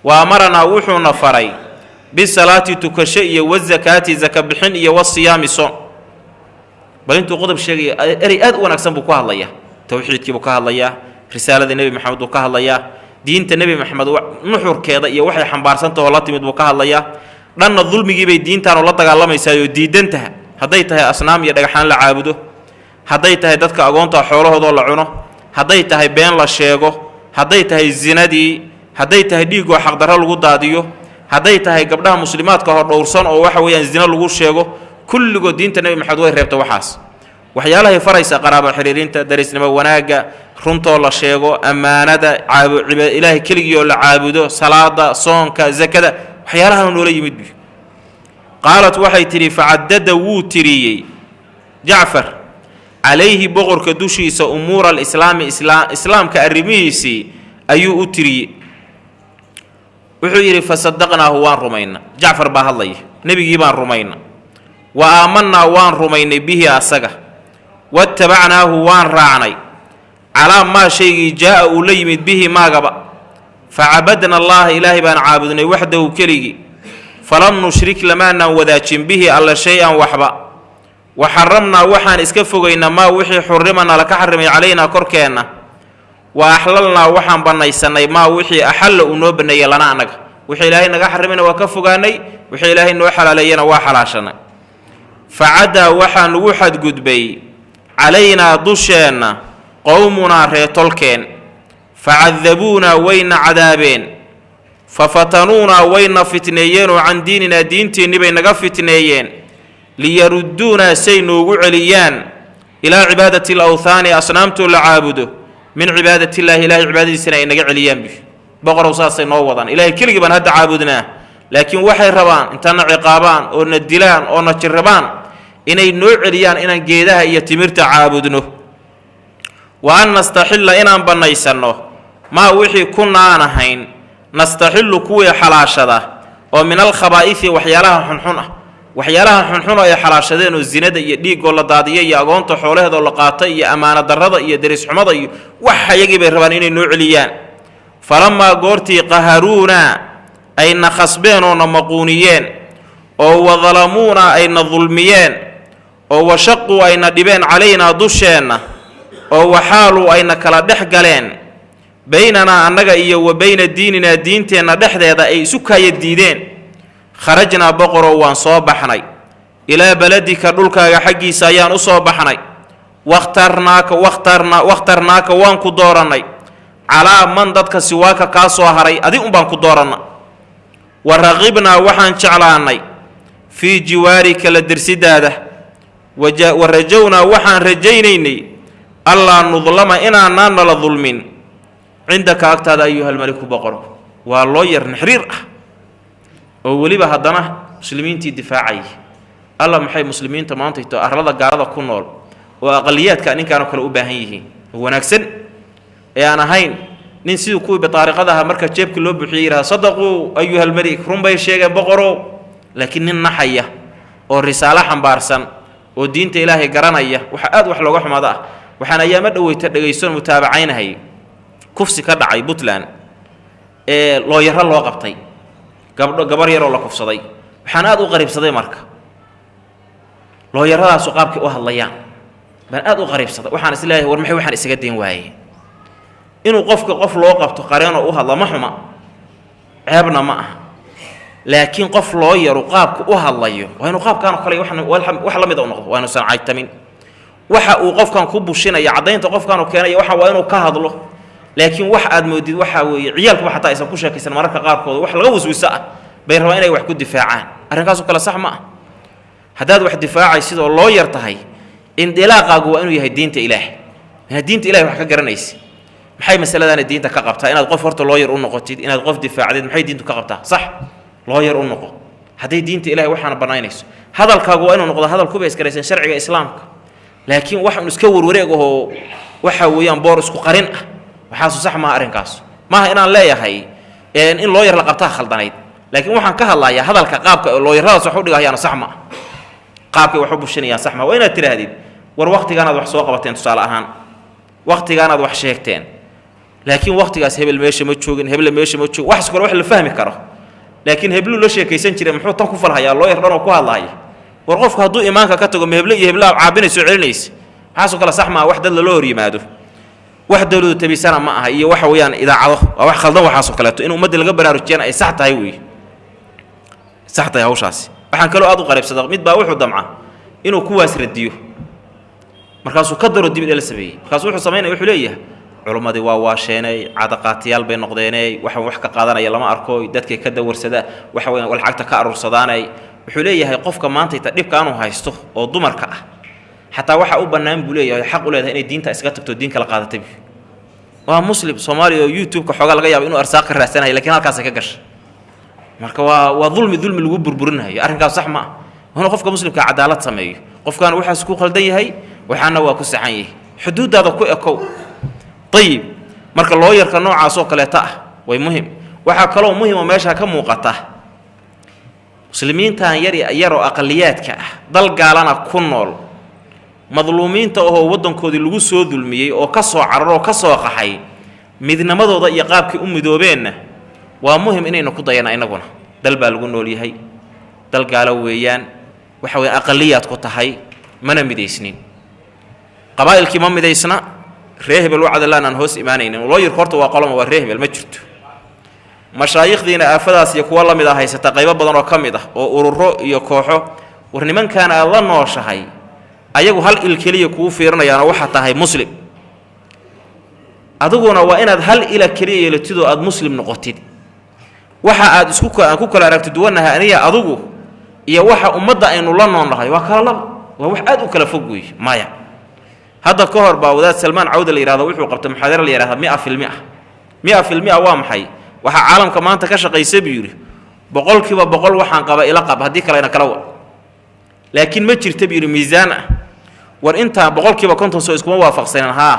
Wa amaranaa, wuxuuna faray, bisalaati, tukasho, iyo wazakaati, zaka bixin, iyo wasiyaami, soon. Bal intuu qodob sheegaya, erey aad u wanaagsan buu ku hadlayaa. Towxiidkii buu ka hadlayaa, risaaladii Nebi Maxamed buu ka hadlayaa, diinta Nebi Maxamed nuxurkeeda iyo waxay xambaarsantaho la timid buu ka hadlayaa. Dhanna dulmigii bay diintaanu la dagaalamaysaa oo diidantaha, hadday tahay asnaam iyo dhagxaan la caabudo, hadday tahay dadka agoonta xoolahoodoo la cuno, hadday tahay been la sheego, hadday tahay zinadii, hadday tahay dhiigoo xaqdarro lagu daadiyo, hadday tahay gabdhaha muslimaadka hor dhowrsan oo waxa weeyaan zino lagu sheego. Kulligood diinta Nebi Maxamed way reebta waxaas. Waxyaalahay faraysa: qaraabo xiriirinta, darisnimo wanaagga, runtoo la sheego, ammaanada, Ilaahay keligii oo la caabudo, salaada, soonka, zakada, waxyaalahan noola yimid bu. Qaalat, waxay tidhi, facadada, wuu tiriyey Jacfar, calayhi, boqorka dushiisa, umuura alislaami, islaamka arrimihiisii ayuu u tiriyey. Wuxuu yidhi, fasadaqnaahu, waan rumayna. Jacfar baa hadlaya. Nebigii baan rumayna, wa aamanaa, waan rumaynay, bihi, asaga, watabacnaahu, waan raacnay, calaa maa, shaygii, jaa'a, uu la yimid, bihi, maagaba. Facabadna allaha, ilaahay baan caabudnay, waxdahu, keligii, falam nushrik, lamaanaan wadaajin, bihi, alla, shay-an, waxba. Wa xaramnaa, waxaan iska fogaynaa, maa wixii xurrimana, laka xarimay, calaynaa, korkeenna, wa axlalnaa, waxaan bannaysannay, maa wixii axalla, uu noo banneeyey, lana, annaga. Wixii ilaahay naga xarimayna waa ka fogaanay, wixii ilaahay noo xalaaleeyana waa xalaashanay. Facadaa, waxaa nugu xadgudbay, calaynaa, dusheenna, qowmunaa, reetolkeen. Facadabuunaa, wayna cadaabeen. Fa fatanuunaa, wayna fitneeyeenoo can diininaa, diinteennii bay naga fitneeyeen, liyarudduunaa, say noogu celiyaan, ilaa cibaadati alawthaani, asnaamtoo la caabudo, min cibaadatiillaahi, ilahay cibaadadiisana ay naga celiyaan. Bi boqorow, saasay noo wadaan. Ilahay keligii baan hadda caabudnaa, laakiin waxay rabaan intana ciqaabaan oo na dilaan oo na jirrabaan inay noo celiyaan inaan geedaha iyo timirta caabudno. Wa an nastaxilla, inaan bannaysanno, maa wixii kunna, aan ahayn, nastaxillu, kuwii xalaashada, oo min alkhabaa'ifi, waxyaalaha xunxun ah. Waxyaalaha xunxun oo ay xalaashadeen, oo zinada iyo dhiigoo la daadiya iyo agoonta xoolaheedoo la qaata iyo ammaano darrada iyo derisxumada iyo wax ayagii bay rabaan inay noo celiyaan. Falamaa, goortii, qaharuunaa, ayna khasbeen oo na maquuniyeen, oo wadalamuuna, ayna dulmiyeen, oo washaquu, ayna dhibeen, calaynaa, dusheenna, oo waxaaluu, ayna kala dhex galeen, baynanaa, annaga, iyo wa bayna diininaa, diinteenna dhexdeeda ay isu kaaya diideen, kharajnaa, boqorow, waan soo baxnay, ilaa beladika, dhulkaaga xaggiisa ayaan u soo baxnay. Wakhtarnaaka, wakhtarna, wakhtarnaaka, waan ku doorannay, calaa man, dadka, siwaaka, kaa soo haray, adi un baan ku dooranna. Wa raqibnaa, waxaan jeclaannay, fii jiwaarika, la dersidaada, wa rajownaa, waxaan rajaynaynay, allaa nudlama, inaanaan nala dulmin, cindaka, agtaada, ayuhalmaliku, boqoro. Waa loo yar naxriir ah oo weliba haddana muslimiintii difaacaya. Alla, maxay muslimiinta maantayto arlada gaalada ku nool oo aqaliyaadka ninkaanoo kale u baahan yihiin oo wanaagsan, ee aan ahayn nin sidii kuwii bitaariqada ahaa marka jeebka loo buuxiyey yidhahda, sadaquu ayuhalmalik, run bay sheegeen boqorow, laakiin nin naxaya oo risaalo xambaarsan oo diinta ilaahay garanaya. Waxa aad wax looga xumaado ah, waxaan ayaama dhoweyta dhegaysoon mutaabacaynahay kufsi ka dhacay Puntland ee looyaro loo qabtay gabdho, gabar yaroo la kufsaday. Waxaan aad u qariibsaday marka looyaradaasu qaabkay u hadlayaan baan aad u qariibsaday. Waxaan is leeyahay, war maxay waxaan isaga dayn waayeen? Inuu qofka qof loo qabto qareenoo u hadla ma xuma, ceebna ma aha, laakiin qof loo yaru qaabka u hadlayo waa inuu qaabkaanoo kale wax la mid u noqdo, waa inuusan caytamin. Waxa uu qofkan ku bushinaya, caddaynta qofkaanu keenaya, waxa waa inuu ka hadlo. Laakiin wax aad moodid waxaa weeye ciyaalkuba xataa aysan ku sheekaysan mararka qaarkood, wax laga wiswiso ah bay rabaan inay wax ku difaacaan. Arrinkaasoo kale sax ma ah. Haddaad wax difaacay sidoo loo yar tahay, indilaaqaagu waa inuu yahay diinta Ilaah, inaad diinta Ilahay wax ka garanaysa. Maxay masaladaana diinta ka qabtaa? Inaad qof horta loo yar u noqotid, inaad qof difaacdid, maxay diintu ka qabtaa? Sax loo yar u noqo hadday diinta Ilahay waxaana bannaynayso. Hadalkaagu waa inuu noqdo hadal ku beesgaraysan sharciga Islaamka. Laakiin wax un iska warwareeg ahoo waxa weeyaan boor isku qarin ah, waxaasu sax maaha. Arrinkaas maaha inaan leeyahay in loo yar la qabtaa khaldanayd, laakiin waxaan ka hadlayaa hadalka qaabka looyaradaas wax u dhigahayaana sax ma ah, qaabkay wax u bushinayaan sax maa. Waa inaad tidhaahdid, war waqtigaanaad wax soo qabateen, tusaale ahaan waqtigaanaad wax sheegteen, laakiin waqtigaas hebel meesha ma joogin, heble meesha ma joogin, waxaas kale wax la fahmi karo. Laakiin hebluu la sheekaysan jiray, muxuu tan ku falhayaa loo yar dhanoo ku hadlahaya? War qofku hadduu imaanka ka tago, ma heble iyo heblaa caabinayso celinaysa? Waxaasoo kale sax maa. Wax dad lala hor yimaado, wax dowladu tabisana ma aha, iyo waxa weeyaan idaacado, waa wax khaldan. Waxaasoo kaleeto in ummadda laga baraarujiyana ay sax tahay weeye, sax tahay hawshaasi. Waxaan kaloo aad u qariibsada, mid baa wuxuu damca inuu kuwaas radiyo, markaasuu ka daro dib la sameeyey. Markaasuu wuxuu samaynaya, wuxuu leeyahay culummadii waa waasheenay, cadaqaatiyaal bay noqdeeney, waxa wax ka qaadanaya lama arko, dadkay ka dawarsada, waxa weeyaan lacagta ka aruursadaanay. Wuxuu leeyahay qofka maantayta dhibkaanuu haysto oo dumarka ah xataa waxa u bannaan buu leeyahay, xaq u leedahay inay diinta iskaga tagto, diin kala qaadatay. Waa muslim Soomaaliya oo YouTube-ka xoogaa laga yaabo inuu arsaaq ka raadsanayo, lakiin halkaasay ka gashay. Marka waa dulmi, dulmi lagu burburinayo. Arrinkaas sax ma ah. Inuu qofka muslimka cadaalad sameeyo. Qofkan waxaas ku khaldan yahay, waxaana waa ku saxan yahay, xuduuddaada ku ekow. Ayib, marka looyarka noocaas oo kaleeta ah way muhim. Waxaa kaloo muhim oo meesha ka muuqata, muslimiintan yar yaroo aqaliyaadka ah, dal gaalana ku nool, madluumiinta ahoo waddankoodii lagu soo dulmiyey oo ka soo cararoo ka soo qaxay, midnimadooda iyo qaabkii u midoobeenna waa muhim inaynu ku dayana. Innaguna dal baa lagu nool yahay, dal gaalo weeyaan, waxa weya aqaliyaad ku tahay, mana midaysnin, qabaa'ilkii ma midaysna. Ree hebel u cadalaan aan hoos imaanaynin. Looyirka horta waa qoloma? Waa ree hebel ma jirto. Mashaayikhdiina aafadaas iyo kuwo la mid ah haysata, qaybo badan oo ka mid ah oo ururo iyo kooxo. War nimankan aad la nooshahay ayagu hal il keliya kuu fiirinayaanoo waxaa tahay muslim, adiguna waa inaad hal ila keliya yeelatid oo aada muslim noqotid. Waxa aad isku aan ku kala aragti duwannahay aniya adugu iyo waxa ummadda aynu la noolnahay waa kala laba, waa wax aad u kala fog weeye. Maya, hadda ka hor baa wadaad Salmaan Cawda la yihahdo wuxuu qabtay muxaadara la yihahda 100%. 100% waa maxay? Waxaa caalamka maanta ka shaqaysa buu yidhi 100% waxaan qaba ila qab, haddii kalena kala wa. Laakiin ma jirta buu yidhi miisaan ah. War intaa 50% soo iskuma waafaqsanan? Haa,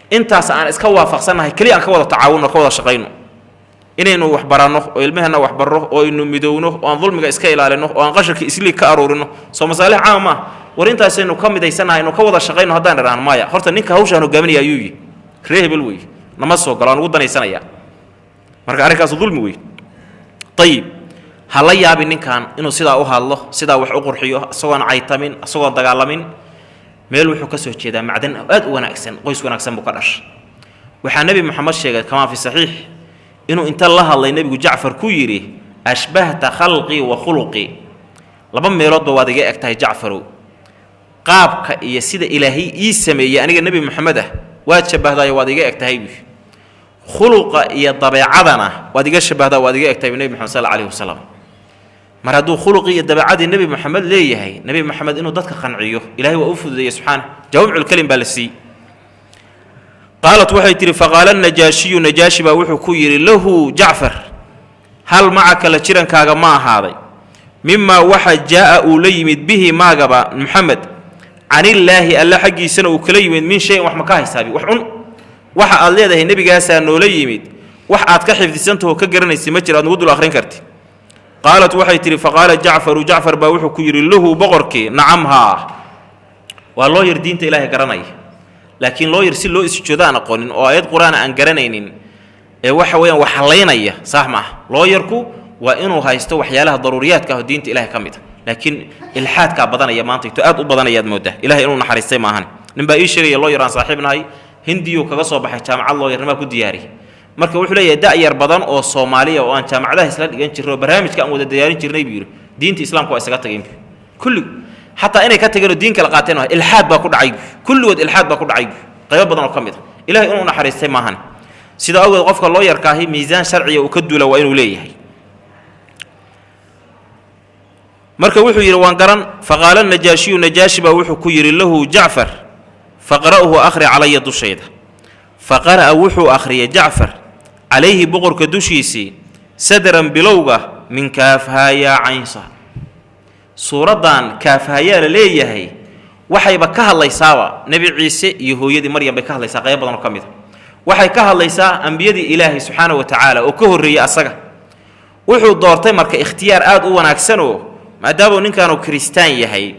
intaas aan iska waafaqsannahay keliya aan ka wada tacaawunno, ka wada shaqayno, inaynu wax baranno oo ilmaheenna wax barro oo aynu midowno oo aan dulmiga iska ilaalino oo aan qasharka isliig ka aruurino. Soo masaalix caama maaha? War intaasaynu ka midaysannahay, aynu ka wada shaqayno. Haddaan idhaahno maya, horta ninka hawshaan hogaaminaya ayuu yihi ree hebel wey, nama soo galo, aan ugu danaysanayaa. Marka arrinkaasu dulmi wey. Ayib, ha la yaabin ninkan inuu sidaa u hadlo, sidaa wax u qurxiyo, isagoon caytamin, isagoon dagaalamin. Meel wuxuu ka soo jeedaa macdan aad u wanaagsan, qoys wanaagsan buu ka dhashay. Waxaa Nebi Moxamed sheegay, kamaa fi saxiix, inuu inta la hadlay nebigu Jacfar ku yidhi, ashbahta khalqii wa khuluqii, laba meeloodba waad iga eg tahay Jacfarow, qaabka iyo sida Ilaahay ii sameeyey aniga Nebi Moxamed ah waad shabahdaayo, waad iga eg tahay buy. Khuluqa iyo dabeecadana waad iga shabahdaa, waad iga eg tahay nebi Moxamed sal alla alayhi wasalam. Mar hadduu khuluqii iyo dabeecadii Nebi Moxamed leeyahay, Nebi Moxamed inuu dadka qanciyo Ilahay waa u fududeeyey subxaana, jawaamiculkelim baa la siiyey. Qaalat waxay tidhi, faqaala najaashiyu, najaashi baa wuxuu ku yidhi lahu Jacfar, hal macaka, la jirankaaga ma ahaaday, mimaa waxa jaa'a uu la yimid bihi maagaba Muxamed, canillaahi, alle xaggiisana uu kala yimid, min shayin, wax ma ka haysaabi? Wax cun waxa aad leedahay nebigaasaa noola yimid, wax aad ka xifdisantahoo ka garanaysa ma jira aad nugu dul akhrin karti? Qaalat waxay tidhi, faqaala Jacfaru, Jacfar baa wuxuu ku yidhi lahu boqorkii, nacam haa. Waa loo yar diinta Ilaahay garanaya, laakiin loo yar si loo isjoodo aan aqoonin oo aayad qur-aan aan garanaynin ee waxa weeyaan wax hallaynaya sax ma ah. Looyarku waa inuu haysto waxyaalaha daruuriyaadka ah oo diinta Ilahay ka mid a, laakiin ilxaadkaa badanaya maanta ito aad u badanayaad mooddaa. Ilahay inuu naxariistay maahan. Nin baa ii sheegaya loo yar aan saaxiib nahay, Hindiyuu kaga soo baxay jaamacad looyarnimaa ku diyaariyay. Marka wuxuu leeyahay da'yar badan oo Soomaaliya oo aan jaamacadaha isla dhigan jirnay oo barnaamijka aan wada diyaarin jirnay buu yidhi, diinta Islaamka waa isaga tageen buu kullig, xataa inay ka tageen oo diin kala qaateen waa ilxaad baa ku dhacay buu, kulligood ilxaad baa ku dhacay buu, qaybo badan oo ka mid ah Ilahay inuu naxariistay maahan. Sida awgeed qofka loo yarkaahi miisaan sharciga uu ka duula waa inuu leeyahay. Marka wuxuu yidhi waan garan. Faqaala Najaashiyu, Najaashi baa wuxuu ku yidhi lahu Jacfar: faqra'hu, akhri calaya dushayda. Faqara'a, wuxuu akhriyay Jacfar calayhi, boqorka dushiisii, sadran, bilowga, min Kaafhaayaa Caynsa. Suuraddan Kaafhayaa la leeyahay waxayba ka hadlaysaaba Nebi Ciise iyo hooyadii Maryam bay ka hadlaysaa. Qayb badan oo ka mid a waxay ka hadlaysaa ambiyadii Ilaahay subxaana wa tacaala oo ka horreeyey asaga. Wuxuu doortay marka ikhtiyaar aad u wanaagsanoo, maadaamuu ninkaanu kiristaan yahay,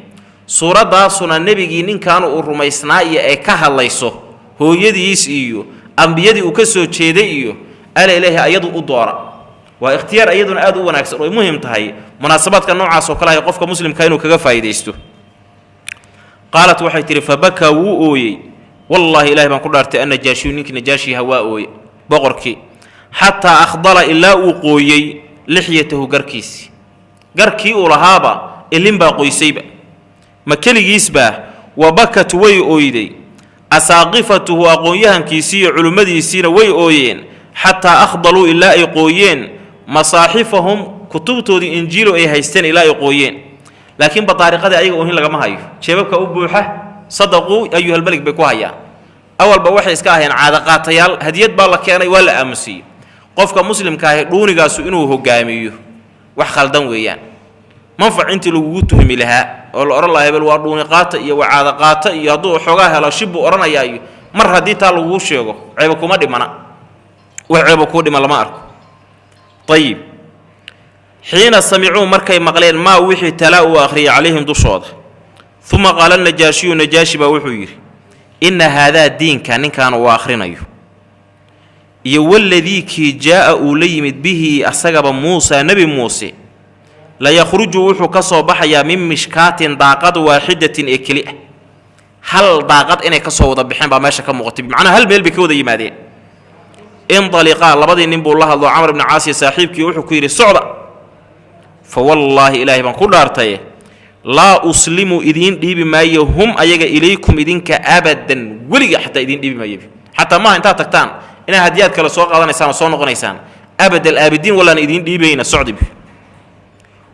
suuraddaasuna nebigii ninkaanu uu rumaysnaa iyo ay ka hadlayso, hooyadiis iyo ambiyadii uu ka soo jeeday iyo ala ilaahi ayadu u doora. Waa ikhtiyaar iyaduna aad u wanaagsan oo ay muhim tahay munaasabaadka noocaas oo kale ah qofka muslimka inuu kaga faa'iidaysto. Qaalat, waxay tihi: fabakaa, wuu ooyey, wallaahi, Ilahay baan ku dhaartay, Annajaashiyu, ninkii Najaashiha waa ooye, boqorkii, xataa akhdala, ilaa uu qooyey, lixyatahu, garkiisii, garkii uu lahaaba ilin baa qoysayba. Ma keligiisbaa? Wa bakat, way ooyday, asaaqifatuhu, aqoon-yahankiisii iyo culimmadiisiina way ooyeen, xataa akhdaluu, ilaa ay qooyeen, masaaxifahum, kutubtoodii Injiilo ay haysteen ilaa ay qooyeen. Laakiin badaariqadii ayaga oohin lagama hayo, jeebabka u buuxa, sadaquu ayuhalmelig bay ku hayaan. Awalba waxay iska ahayeen caadaqaatayaal, hadiyad baa la keenay, waa la aamusiiyey. Qofka muslimka ahi dhuunigaasu inuu hogaamiyo wax khaldan weeyaan. Manfac intii lagugu tuhmi lahaa oo la odhan lahaa hebel waa dhuuni qaata iyo waa caada qaata iyo hadduu xoogaa helo shibbuu odhanayaa, iyo mar haddii taa lagugu sheego ceebo kuma dhimana, wax ceebo kuu dhiman lama arko. Ayib. Xiina samicuu, markay maqleen, maa wixii talaa uu akhriyay calayhim dushooda. Uma qaala Najaashiyu, Najaashi baa wuxuu yidhi: inna haadaa, diinka ninkan uu akhrinayo iyo waladii kii jaa'a uu la yimid bihi asagaba Muusaa, Nebi Muuse, la yakhruju, wuxuu ka soo baxayaa, min mishkaatin, daaqad, waaxidatin, ee keli ah. Hal daaqad inay ka soo wada baxeen baa meesha ka muuqatay, bimacnaa hal meel bay ka wada yimaadeen. Indaliqaa, labadii nin buu la hadlo, Camar ibni Caasiya saaxiibkii, wuxuu ku yidhi: socda, fa wallaahi, Ilaahay baan ku dhaartaye, laa uslimu, idiin dhiibi maayo, hum ayaga, ilaykum, idinka, abadan, weliga xataa idiin dhiibi maayo. Xataa maaha intaad tagtaan inaad hadiyaad kale soo qaadanaysaan oo soo noqonaysaan, abad alaabidiin wallaan idiin dhiibayna, socdib.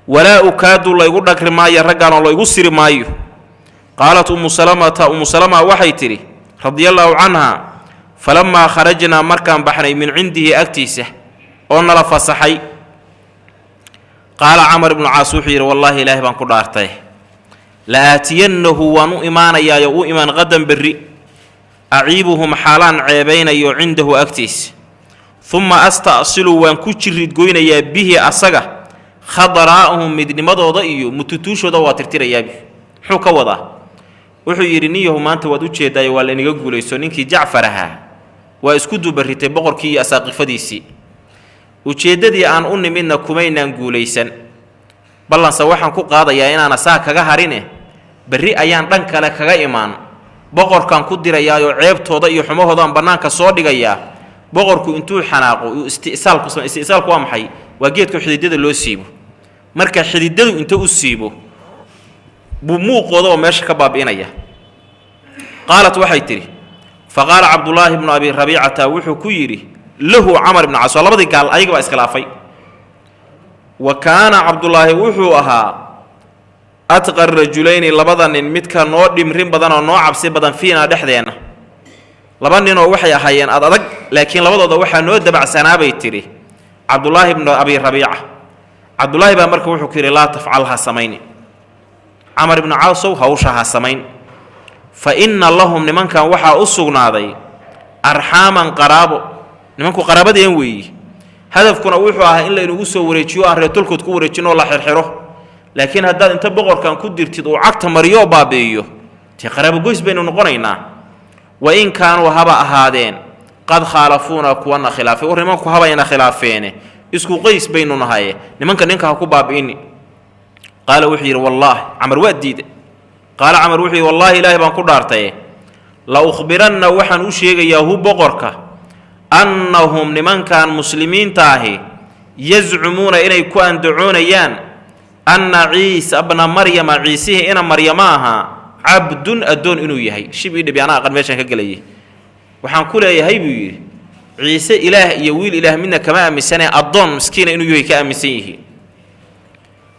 Walaa ukaadu, laygu dhagri maayo raggaanoo laygu siri maayo. Qaalat Ummu Salamata, Ummu Salama waxay tidhi radia allaahu canha: falamaa kharajnaa, markaan baxnay, min cindihi, agtiisa, oo nala fasaxay, qaala Camar ibnu Caas wuxuu yidhi: wallaahi, Ilaahay baan ku dhaartay, la aatiyannahu, waan u imaanayaayo u imaan, qadan, berri, aciibuhum, xaalaan ceebaynayo, cindahu, agtiisa, uma asta'silu, waan ku jiridgoynayaa, bihi asaga, khadaraa'ahum, midnimadooda iyo mututuushooda waa tirtirayaabi. Muxuu ka wadaa? Wuxuu yidhi: ninyahu maanta waad u jeedaayo waa laynaga guulayso, ninkii Jacfar ahaa waa isku dubaritay boqorkii iyo asaaqifadiisii, ujeeddadii aan u nimidna kumaynaan guulaysan, ballanse waxaan ku qaadayaa inaana saa kaga harine, berri ayaan dhan kale kaga imaan, boqorkaan ku dirayaayoo ceebtooda iyo xumahoodaan bannaanka soo dhigayaa. Boqorku intuu xanaaqo uu isti'saalku samay. Isti'saalku waa maxay? Waa geedka xididada loo siibo. Marka xididadu inta u siibo buu muuqoodaba meesha ka baabi'inaya. Qaalat, waxay tidhi: fa qaala Cabdullaahi bnu Abi Rabiicata, wuxuu ku yidhi lahu Camar ibnu Caas, waa labadii gaal ayaga baa iskhilaafay, wa kaana Cabdullaahi wuxuu ahaa atqa rajulayni, labada nin midka noo dhimrin badan oo noo cabsi badan, fiinaa, dhexdeenna. Laba ninoo waxay ahaayeen ad adag, laakiin labadooda waxaa noo dabacsanaabay tidhi Cabdullaahi bnu Abi Rabiica. Cabdullaahi baa marka wuxuu ku yidhi: laa tafcal, ha samayni, Camar ibnu Caasow, hawsha ha samayn, fa inna lahum, nimankan waxaa u sugnaaday, arxaaman, qaraabo, nimanku qaraabadeen weeyi. Hadafkuna wuxuu ahaa in laynagu soo wareejiyo, aan reertolkood ku wareejino oo la xirxiro, laakiin haddaad inta boqorkan ku dirtid uu cagta mariyo oo baabi'iyo, dee qaraabogoys baynu noqonaynaa. Wa in kaanuu, haba ahaadeen, qad khaalafuuna, kuwana khilaafay, war nimanku habayna khilaafeene, isku qoys baynu nahaye, nimanka ninka ha ku baabi'ini. Qaala wuxuu yidhi: wallaahi, Camar waa diiday. Qaala Camar wuxuu yidhi: wallaahi, Ilaahay baan ku dhaartaye, La ukhbiranna waxaan u sheegayaa hu boqorka annahum nimankan muslimiinta ahi yazcumuuna inay ku andacoonayaan anna Ciisa bna Maryama, Ciisihii ina Maryama ahaa, cabdun addoon inuu yahay. Shib ii dhibi, anaa aqan meeshaan ka gelayay. Waxaan ku leeyahay, buu yidhi, Ciise ilaah iyo wiil ilaah midna kama aaminsanee, addoon miskiina inuu yahay ka aaminsan yihiin.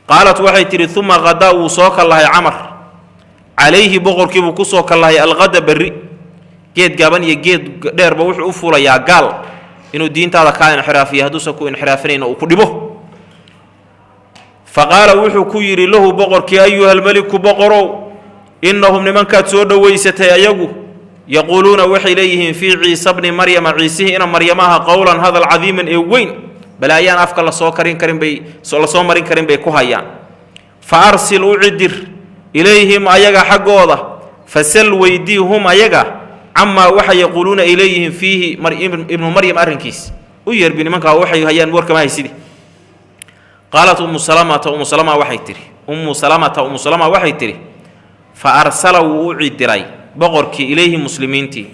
Qaalat waxay tidhi: uma qadaa, wuu soo kallahay Camar, calayhi boqorkiibuu ku soo kallahay alqada berri. Geed gaaban iyo geed dheerba wuxuu u fuulayaa gaal inuu diintaada kaa inxiraafiyo, hadduusan ku inxiraafinayna uu ku dhibo. Fa qaala wuxuu ku yidhi lahu boqorkii: ayuha almeliku, boqorow, innahum nimankaad soo dhowaysatay ayagu yaquuluuna waxay leeyihiin fii Ciisa bni Maryama, Ciisihii ina Maryamaha, qowlan hadal cadiiman ee weyn, balaayaan afka lasoo karin karin bay lasoo marin karin bay ku hayaan. Fa arsil, u cidir, ilayhim ayaga xaggooda, fasal, weydii, hum ayaga, camaa waxa yaquuluuna ay leeyihiin fiihi ibnu Maryam arrinkiis. U yeerbi nimankaa, waxay hayaan warkama haysidi. Qaalat Ummu Salamata, Ummu Salama waxay tidhi, Ummu Salamata, Ummu Salama waxay tidhi: fa arsala, wuu u cidiray boqorkii, ilayhi muslimiintii,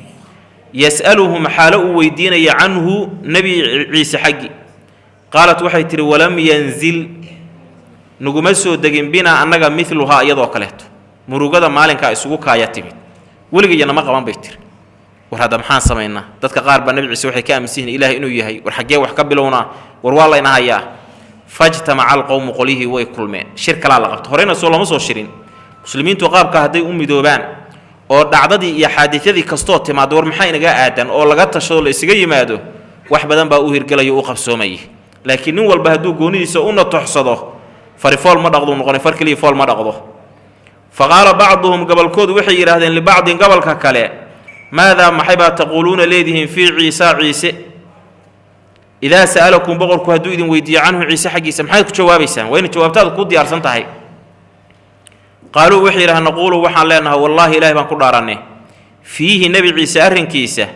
yas'aluhum xaalo uu weydiinaya, canhu Nebi Ciise xaggi. Qaalat waxay tidhi: walam yanzil, naguma soo degin, binaa annaga, miluhaa iyadoo kaleeto. Murugada maalinkaa isugu kaaya timid weligaya nama qaban, bay tiri. War hadda maxaan samaynaa? Dadka qaar baa Nebi Ciise waxay ka aaminsan yihiin ilaah inuu yahay. War xaggee wax ka bilownaa? War waa layna hayaa. Fajtamaca alqowmu, qolyihii way kulmeen, shir kalaa la qabto. Horeyna soo lama soo shirin. Muslimiintu qaabka hadday u midoobaan oo dhacdadii iyo xaadidadii kastoo timaado, war maxaa inaga aadan, oo laga tashado, la isaga yimaado, wax badan baa u hirgelaya, u qabsoomaya. Laakiin nin walba hadduu goonidiisa u natoxsado, fari fool ma dhaqduu noqonay, far keliya fool ma dhaqdo. Fa qaala bacduhum, gobolkoodu waxay yidhaahdeen, libacdin, gobolka kale: maadaa, maxay baa taquuluuna leedihiin fii Ciisa, Ciise, idaa sa'alakum, boqorku hadduu idin weydiiyo, canhu, Ciise xaggiisa, maxaad ku jawaabaysaan? Waa ina jawaabtaada kuu diyaarsan tahay. Qaaluu waxay yidhahdeen: naquulu, waxaan leenahay, wallaahi, ilahay baan ku dhaaranay, fiihi, Nebi Ciise arrinkiisa,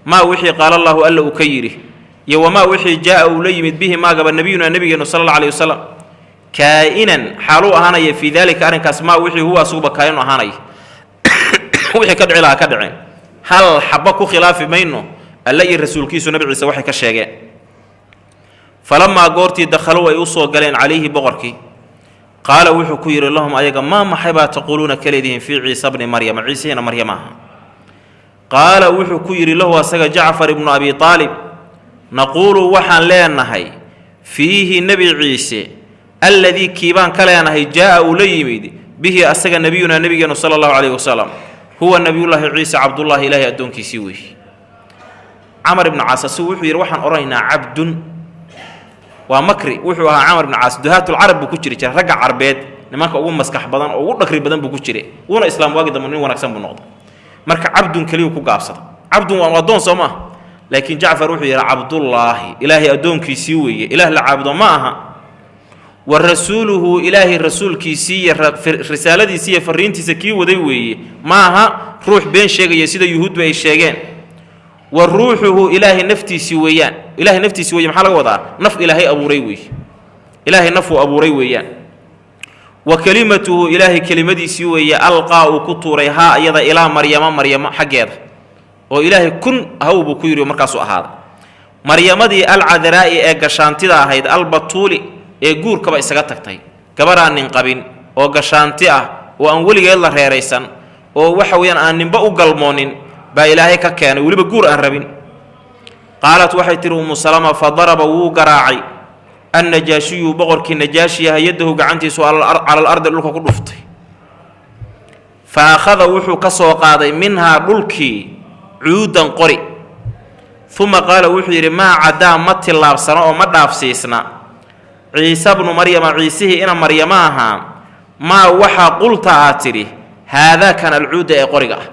maa wixii qaala allaahu, alla uu ka yidhi, iyo wamaa wixii jaa'a, uu la yimid, bihi maagaba, nebiyunaa, nebigeennu, sala alla alayh wasalam, kaa'inan xaaluu ahaanaya, fii daalika arrinkaas, maa wixii huwa asuguba kaa'inu ahaanaya. Wixii ka dhici lahaa ka dhaceen, hal xabba ku khilaafi mayno alle iyo rasuulkiisu Nebi Ciise waxay ka sheegeen. Falamaa goortii dakhalow, ay u soo galeen, calayhi boqorkii, qaala wuxuu ku yidhi lahum ayaga: maa, maxay baa taquuluuna ka leedihiin fii Ciisa bni Maryama, Ciisihina Maryama aha? Qaala wuxuu ku yidhi lahu asaga Jacfar ibnu Abi Aalib: naquulu, waxaan leenahay, fiihi, Nebi Ciise, alladii kiibaan ka leenahay, jaa'a uu la yimid, bihi asaga, nebiyunaa, nebigeennu, sala allahu calayhi wasalam. Huwa nebiyullaahi Ciise cabdullaahi, ilaahay addoonkiisii weeye. Camar ibnu Caas asigu wuxuu yidhi: waxaan odhanaynaa cabdun. Waa makri. Wuxuu ahaa Camar ibnu Caas duhaatulcarab buu ku jiri jiray, ragga carbeed nimanka ugu maskax badan oo ugu dhakri badan buu ku jiray. Wuuna islaam waagi dambe, nin wanaagsan buu noqday. Marka cabdun keliyuu ku gaabsada, cabdun waa addoon, soo maaha? Laakiin Jacfar wuxuu yidhi: cabdullaahi, ilaahay addoonkiisii weeye, ilaah la caabudo ma aha, wa rasuuluhu, ilaahay rasuulkiisii iyo risaaladiisii iyo fariintiisa kii waday weeye, ma aha ruux been sheegaya sida yuhuuddu ay sheegeen. Wa ruuxuhu, ilaahay naftiisii weeyaan. Ilaahay naftiisii weeye maxaa laga wadaa? Naf ilaahay abuuray weeye, ilaahay nafuu abuuray weeyaan. Wa kelimatuhu, ilaahay kelimadiisii weeye, alqaa, uu ku tuuray, haa iyada, ilaa Maryama, Maryamo xaggeeda, oo ilaahay kun haw buu ku yidhi, markaasuu ahaaday. Maryamadii alcadaraa'i ee gashaantida ahayd, albatuuli ee guurkaba isaga tagtay, gabaraan nin qabin oo gashaanti ah oo aan weligeed la reeraysan oo waxa weeyaan aan ninba u galmoonin baa ilaahay ka keenay, weliba guur aan rabin. Qaalat waxay tihi Ummu Salama: fa daraba, wuu garaacay, annajaashiyu, boqorkii Najaashiyaha, yadahu, gacantiisu, cala alardi, dhulka ku dhuftay. Fa akhada, wuxuu ka soo qaaday, minhaa, dhulkii, cuudan, qori. Uma qaala wuxuu yidhi: maa caddaa, ma tillaabsano oo ma dhaafsiisna, Ciise bnu Maryama, Ciisihii ina Maryama ahaa, maa waxaa qulta aad tidhi, haadaakan alcuuda ee qoriga ah.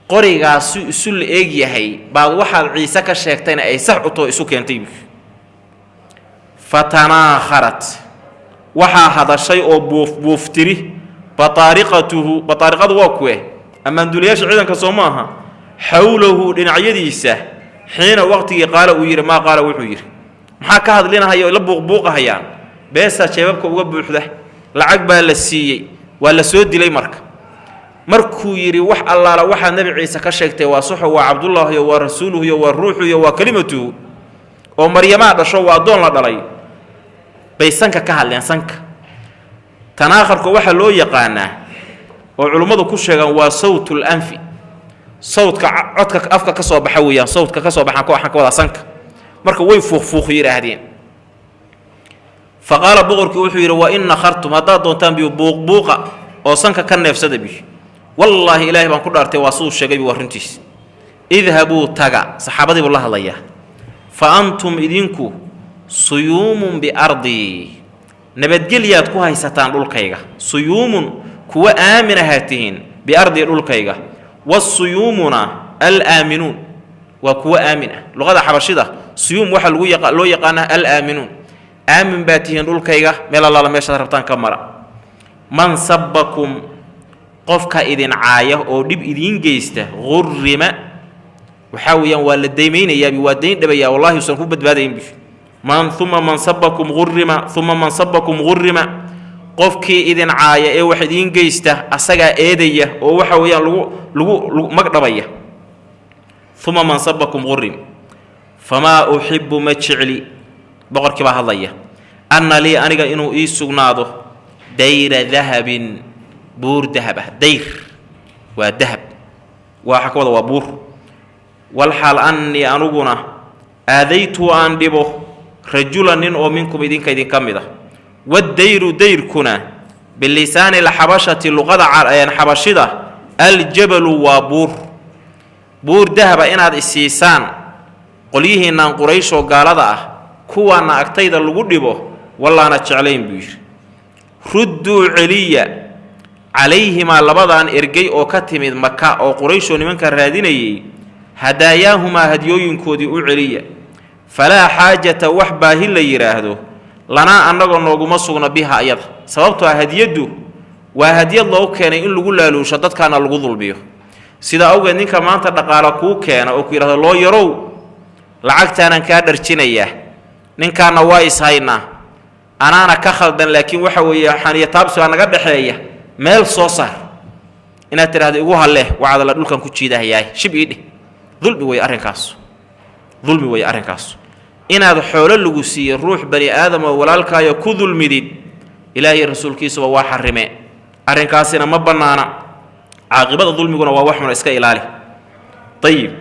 Qorigaasu isu la eeg yahay baad waxaad Ciise ka sheegtayna ay sax u too isu keentay. Fatanaakharat, waxaa hadashay oo buufbuuftiri, bataariqatuhu, bataariqadu waa kuwe? Ammaanduuliyaasha ciidanka, soo ma aha? Xowlahu, dhinacyadiisa, xiina waqtigii qaala uu yidhi maa qaala. Wuxuu yidhi: maxaa ka hadlinahaya oo la buuqbuuqahayaan? Beesaa jeebabka uga buuxda, lacag baa la siiyey, waa la soo dilay. Marka Markuu yidhi wax allaala waxaa Nebi Ciise ka sheegtay waa saxo, waa Cabdullaahi iyo waa rasuuluhu iyo waa ruuxu iyo waa kelimatuhu, oo Maryamaa dhasho, waa addoon la dhalay, bay sanka ka hadleen. Sanka tanaakharka waxaa loo yaqaanaa oo culummadu ku sheegaan waa sawtul anfi, sawdka codka afka ka soo baxa weeyaan, sawdka ka soo baxaan waxaan ka wadaa sanka. Marka way fuuqfuuq yidhaahdeen. Fa qaala boqorkii wuxuu yidhi: wa in nakhartum, haddaad doontaan biyo buuqbuuqa oo sanka ka neefsada biyo, wallaahi, Ilaahay baan ku dhaartay, waa siduu sheegaybi, waa runtiis. Idhabuu, taga. Saxaabadii buu la hadlayaa. Fa antum, idinku, suyuumun biardii, nabadgelyaad ku haysataan dhulkayga. Suyuumun, kuwa aamin ahaa tihiin, biardii, dhulkayga. Wasuyuumuna alaaminuun, waa kuwo aamin ah. Luqada Xabashida suyuum waxaa lagu loo yaqaanaa alaaminuun. Aamin baa tihiin dhulkayga, meel allaala meeshaad rabtaan ka mara. Man sabbakum, qofka idin caaya oo dhib idiin geysta, hurrima, waxaa weeyaan waa la daymaynayaabi, waa dayn dhabayaa, wallahi usan ku badbaadaynbi. Man uma man sabakum hurrima, uma man sabakum hurrima, qofkii idin caaya ee wax idiin geysta asagaa eedaya oo waxa weeyaan lagu magdhabaya. Uma man sabakum hurrim. Famaa uxibu, ma jecli, boqorkii baa hadlaya, anna lii, aniga inuu ii sugnaado, dayra dahabin, buur dahab ah. Dayr waa dahab, waxa ka wada waa buur. Walxaal annii anuguna aadaytu aan dhibo rajulan, nin oo minkum, idinka idinka mid ah. Waddayru, dayrkuna, bilisaani alxabashati, luqada Xabashida, aljabalu, waa buur. Buur dahaba inaad isiisaan qolyihiinaan Qurayshoo gaalada ah, kuwaana agtayda lagu dhibo, wallaana jeclayn, buu yidhi. Rudduu, celiya, calayhimaa, labadan ergey oo ka timid Maka oo Qurayshoo nimanka raadinayay, hadaayaahumaa, hadyooyinkoodii u celiya. Falaa xaajata, wax baahi la yidhaahdo, lanaa, annagoo nooguma sugna, biha, ayada. Sababtoo ah hadiyaddu waa hadiyad loo keenay in lagu laaluusho dadkaana lagu dulmiyo. Sidaa awgeed ninka maanta dhaqaalo kuu keena oo ku yidhahdo: loo yarow, lacagtaanaan kaa dharjinayaa, ninkaana waa ishaynaa, anaana ka khaldan, laakiin waxa weeye xaniyo taabsi baa naga dhexeeya, meel soo saar, inaad tidhahdo igu halleh, wacadala dhulkan ku jiidahayaay, shib iidheh, dulmi weeye arrinkaasu, dulmi weeye arrinkaasu. Inaad xoolo lagu siiyey ruux bani aadam oo walaalkaayo ku dulmidid, Ilaahiy rasuulkiisuba waa xarime, arrinkaasina ma bannaana. Caaqibada dulmiguna waa wax xuna, iska ilaali. Ayib,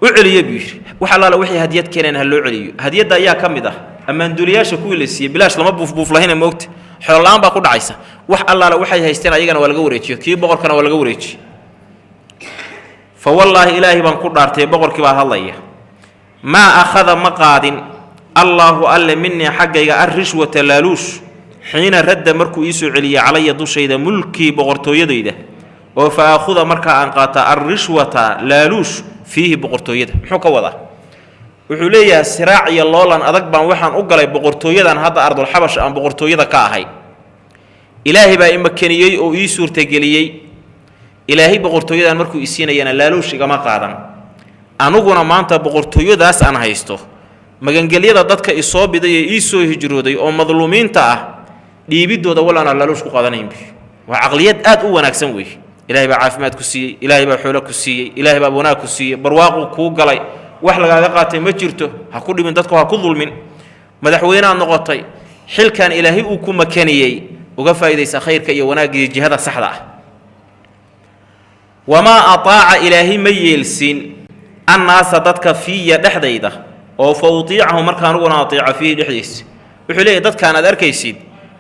u celiye, buu yidhi. Wax allaala waxay hadiyad keeneen ha loo celiyo. Hadiyadda ayaa ka mid ah ammaanduuliyaasha kuwii la siiyey. Bilaash lama buufbuuf lahayna, moogta xoolo la-aan baa ku dhacaysa. Wax allaala waxay haysteen ayagana waa laga wareejiyo, kii boqorkana waa laga wareejiye. Fa wallaahi, Ilaahay baan ku dhaartay, boqorkii baa hadlaya, maa akhada, ma qaadin, Allaahu, Alle, minii, xaggayga, arrishwata, laaluush, xiina radda, markuu ii soo celiyey, calaya, dushayda, mulkii, boqortooyadayda, oo fa aakhuda, markaa aan qaata, arrishwata, laaluush, fiihi, boqortooyada. Muxuu ka wadaa? Wuxuu leeyahay: siraac iyo loolan adag baan waxaan u galay boqortooyadan hadda ardulxabash aan boqortooyada ka ahay. Ilaahay baa imakeniyey oo ii suurtageliyey. Ilaahay boqortooyadan markuu isiinayana laaluush igama qaadan. Anuguna maanta boqortooyadaas aan haysto, magangelyada dadka isoo biday ee ii soo hijrooday oo madluumiinta ah dhiibiddooda walaana laaluush ku qaadanaynbi. Waa caqliyad aad u wanaagsan weeye. Ilaahay baa caafimaad ku siiyey, Ilaahay baa xoolo ku siiyey, Ilaahay baa wanaag ku siiyey, barwaaqu kuu galay, wax lagaaga qaatay ma jirto. Ha ku dhibin dadku, ha ku dulmin. Madaxweyneaad noqotay, xilkan Ilaahay uu ku makaniyey uga faa'idaysa khayrka iyo wanaagga iyo jihada saxda ah. Wamaa ataaca, Ilaahay ma yeelsiin, annaasa, dadka, fiiya, dhexdayda, oo fa utiicahu, marka anuguna atiica, fiihi, dhexdiisa. Wuxuu leeyahy: dadkaan aad arkaysid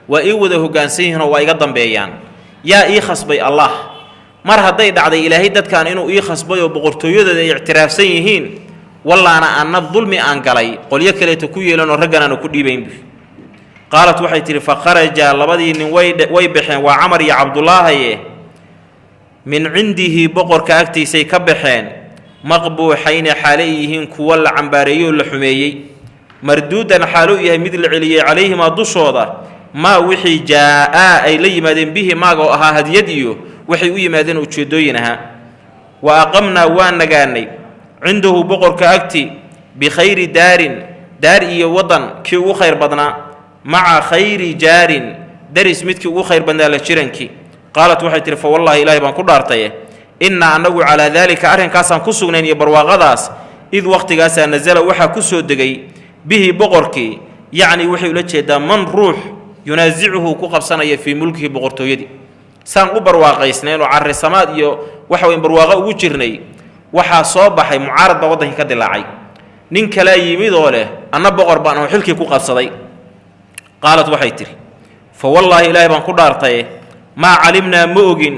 waa ii wada hoggaansan yihiin oo waa iga dambeeyaan. Yaa ii khasbay? Allah. Mar hadday dhacday Ilaahay dadkan inuu ii khasbay oo boqortooyadooda ay ictiraafsan yihiin, wallaana anna dulmi aan galay qolyo kaleeto ku yeelanoo raggan aanu ku dhiibaynbu. Qaalat, waxay tidhi: fa kharaja, labadii nin way baxeen, waa Camar iyo Cabdulaahaye, min cindihi, boqorka agtiisay ka baxeen, maqbuuxayni, xaale ay yihiin kuwo la cambaareeyey oo la xumeeyey, marduudan, xaalo u yahay mid la celiyey, calayhimaa, dushooda, maa wixii jaa-aa, ay la yimaadeen, bihi, maaga oo ahaa hadiyad iyo waxay u yimaadeen ujeeddooyin ahaa. Wa aqamnaa, waan nagaanay, cindahu, boqorka agti, bikhayri daarin, daar iyo waddan kii ugu khayr badnaa, maca khayri jaarin, daris midkii ugu khayr badnaa la jirankii. Qaalat waxay tihi, fa wallaahi, ilaahay baan ku dhaartaye, innaa annagu calaa daalika, arrinkaasaan ku sugnayn iyo barwaaqadaas, id waqtigaasaa nasala waxaa ku soo degay bihi boqorkii. Yacni waxay ula jeedaa man ruux yunaasicuhu ku qabsanaya fii mulkihi, boqortooyadii. Saan u barwaaqaysnayn oo carrisamaad iyo waxa weyn barwaaqo ugu jirnay, waxaa soo baxay mucaarad baa waddankii ka dilaacay. Nin kalaa yimid oo leh anna boqor baan oo xilkii ku qabsaday. Qaalat waxay tidhi, fa wallaahi, ilaahay baan ku dhaartaye, maa calimnaa, ma ogin,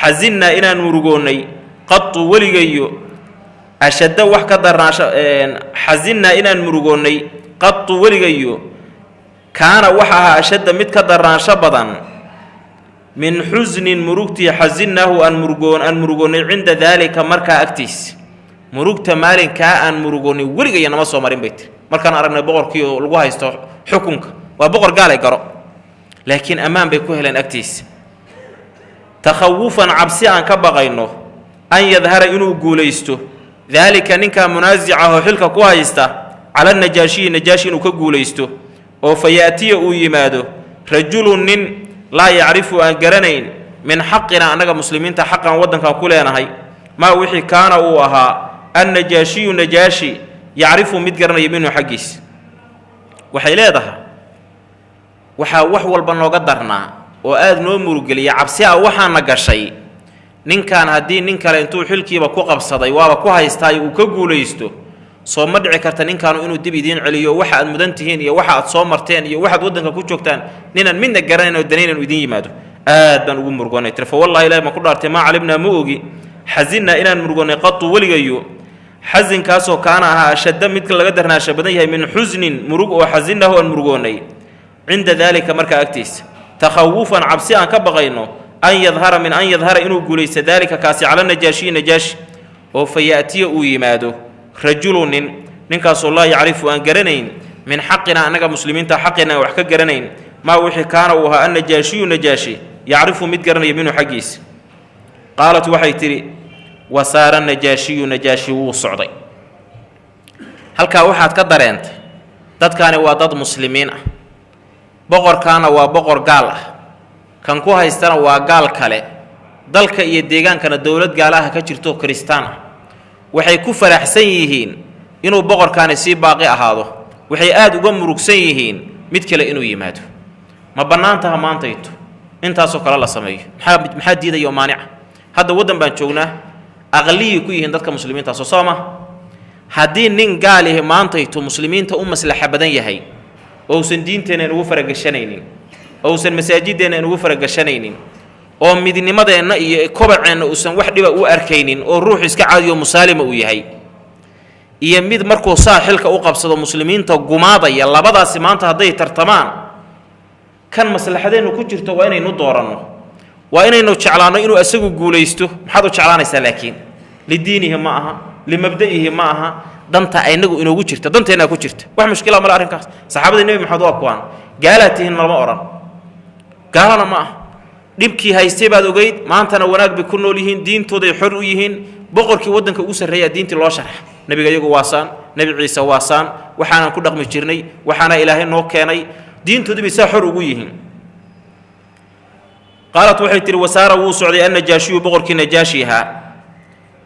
xasinnaa, inaan murugoonnay, qatu, weligayo, ashadda, wax ka darnaasho, xasinnaa, inaan murugoonnay, qatu, weligayo, kaana waxa ahaa ashadda, mid ka darnaansho badan, min xusnin, murugtii, xasinnaahu, aan murugoon, aan murugoonnay, cinda daalika, markaa agtiis. Murugta maalinkaa aan murugoonnay weligaya nama soo marin, bay tiri, markaan aragnay boqorkii oo lagu haysto xukunka. Waa boqor gaalay garo, laakiin ammaan bay ku heleen agtiisa. Takhawufan, cabsi aan ka baqayno, an yadhara, inuu guulaysto, daalika, ninkaa munaasicahoo xilka ku haysta, cala najaashiyi, najaashi inuu ka guulaysto, oo fa ya'tiya, uu yimaado, rajulun, nin, laa yacrifu, aan garanayn, min xaqina, annaga muslimiinta xaqan waddankan ku leenahay, maa wixii kaana uu ahaa annajaashiyu, najaashi, yacrifu, mid garanaya, minhu, xaggiis. Waxay leedahay, waxaa wax walba nooga darnaa oo aada noo murugeliya cabsi ah waxaana gashay ninkan haddii nin kale intuu xilkiiba ku qabsaday, waaba ku haystaayo, uu ka guulaysto, soo ma dhici karta ninkaanu inuu dib idiin celiyo waxa aad mudan tihiin iyo waxa aad soo marteen iyo waxaad waddanka ku joogtaan, ninaan midna garanayn oo danaynan uu idiin yimaado? Aad baan ugu murugoonay, tiri. Fa wallahi, ilahi baan ku dhaartay, maa calimnaa, ma ogi, xasinnaa, inaan murugoonnay, qatu, weligayo, xasinkaasoo kaana ahaa ashadda, midka laga darnaasha badan yahay, min xusnin, murug oo xasinnahu, aan murugoonnay, cinda daalika, markaa agtiisa, takhawufan, cabsi aan ka baqayno, an yadhara, min an yadhara, inuu guulaysto, daalika, kaasi, cala najaashiyi, najaashi, oo fa ya'tiya, uu yimaado, rajulu, nin, ninkaasoo laa yacrifu, aan garanayn, min xaqina, annaga muslimiinta xaqina aan wax ka garanayn, maa wixii kaana uu ahaa annajaashiyu, najaashi, yacrifu, mid garanaya, minhu, xaggiisa. Qaalat waxay tidhi, wasaara najaashiyu, najaashi wuu socday. Halkaa waxaad ka dareentay dadkaani waa dad muslimiin ah, boqorkaana waa boqor gaal ah, kan ku haystana waa gaal kale, dalka iyo deegaankana dowlad gaalaha ka jirto kristaan ah. Waxay ku faraxsan yihiin inuu boqorkaani sii baaqi ahaado, waxay aada uga murugsan yihiin mid kale inuu yimaado. Ma bannaan taha maantayto intaasoo kale la sameeyo? Maxaa diidaya oo maanica? Hadda waddan baan joognaa aqliyay ku yihiin dadka muslimiinta, soo soo ma? Haddii nin gaalihi maantayto muslimiinta u maslaxa badan yahay, ousan diinteenna inugu faragashanaynin, ousan masaajideenna inugu faragashanaynin, oo midnimadeenna iyo kobaceenna uusan wax dhiba u arkaynin, oo ruux iska caadiyo musaalima uu yahay, iyo mid markuu saa xilka u qabsado muslimiinta gumaadaya, labadaasi maanta hadday tartamaan, kan maslaxadeennu ku jirto waa inaynu dooranno, waa inaynu jeclaanno inuu isagu guulaysto. Maxaad u jeclaanaysaa? Laakiin lidiinihi ma aha, limabda'ihi ma aha, danta inagu inoogu jirta, danteennaa ku jirta. Wax mushkila male arrinkaas. Saxaabadii Nebi Maxamed waa kuwaan, gaalaa tihiin lama odhan, gaalana ma aha. Dhibkii haystay baad ogeyd, maantana wanaag bay ku nool yihiin, diintooday xor u yihiin. Boqorkii waddanka ugu sarreeyaa diintii loo sharxa: nebiga iyagu waasaan, Nebi Ciise waasaan, waxaanaan ku dhaqmi jirnay, waxaana Ilaahay noo keenay. Diintoodii bay saa xor ugu yihiin. Qaalat waxay tihi, wasaara, wuu socday, annajaashiyu, boqorkii najaashi ahaa.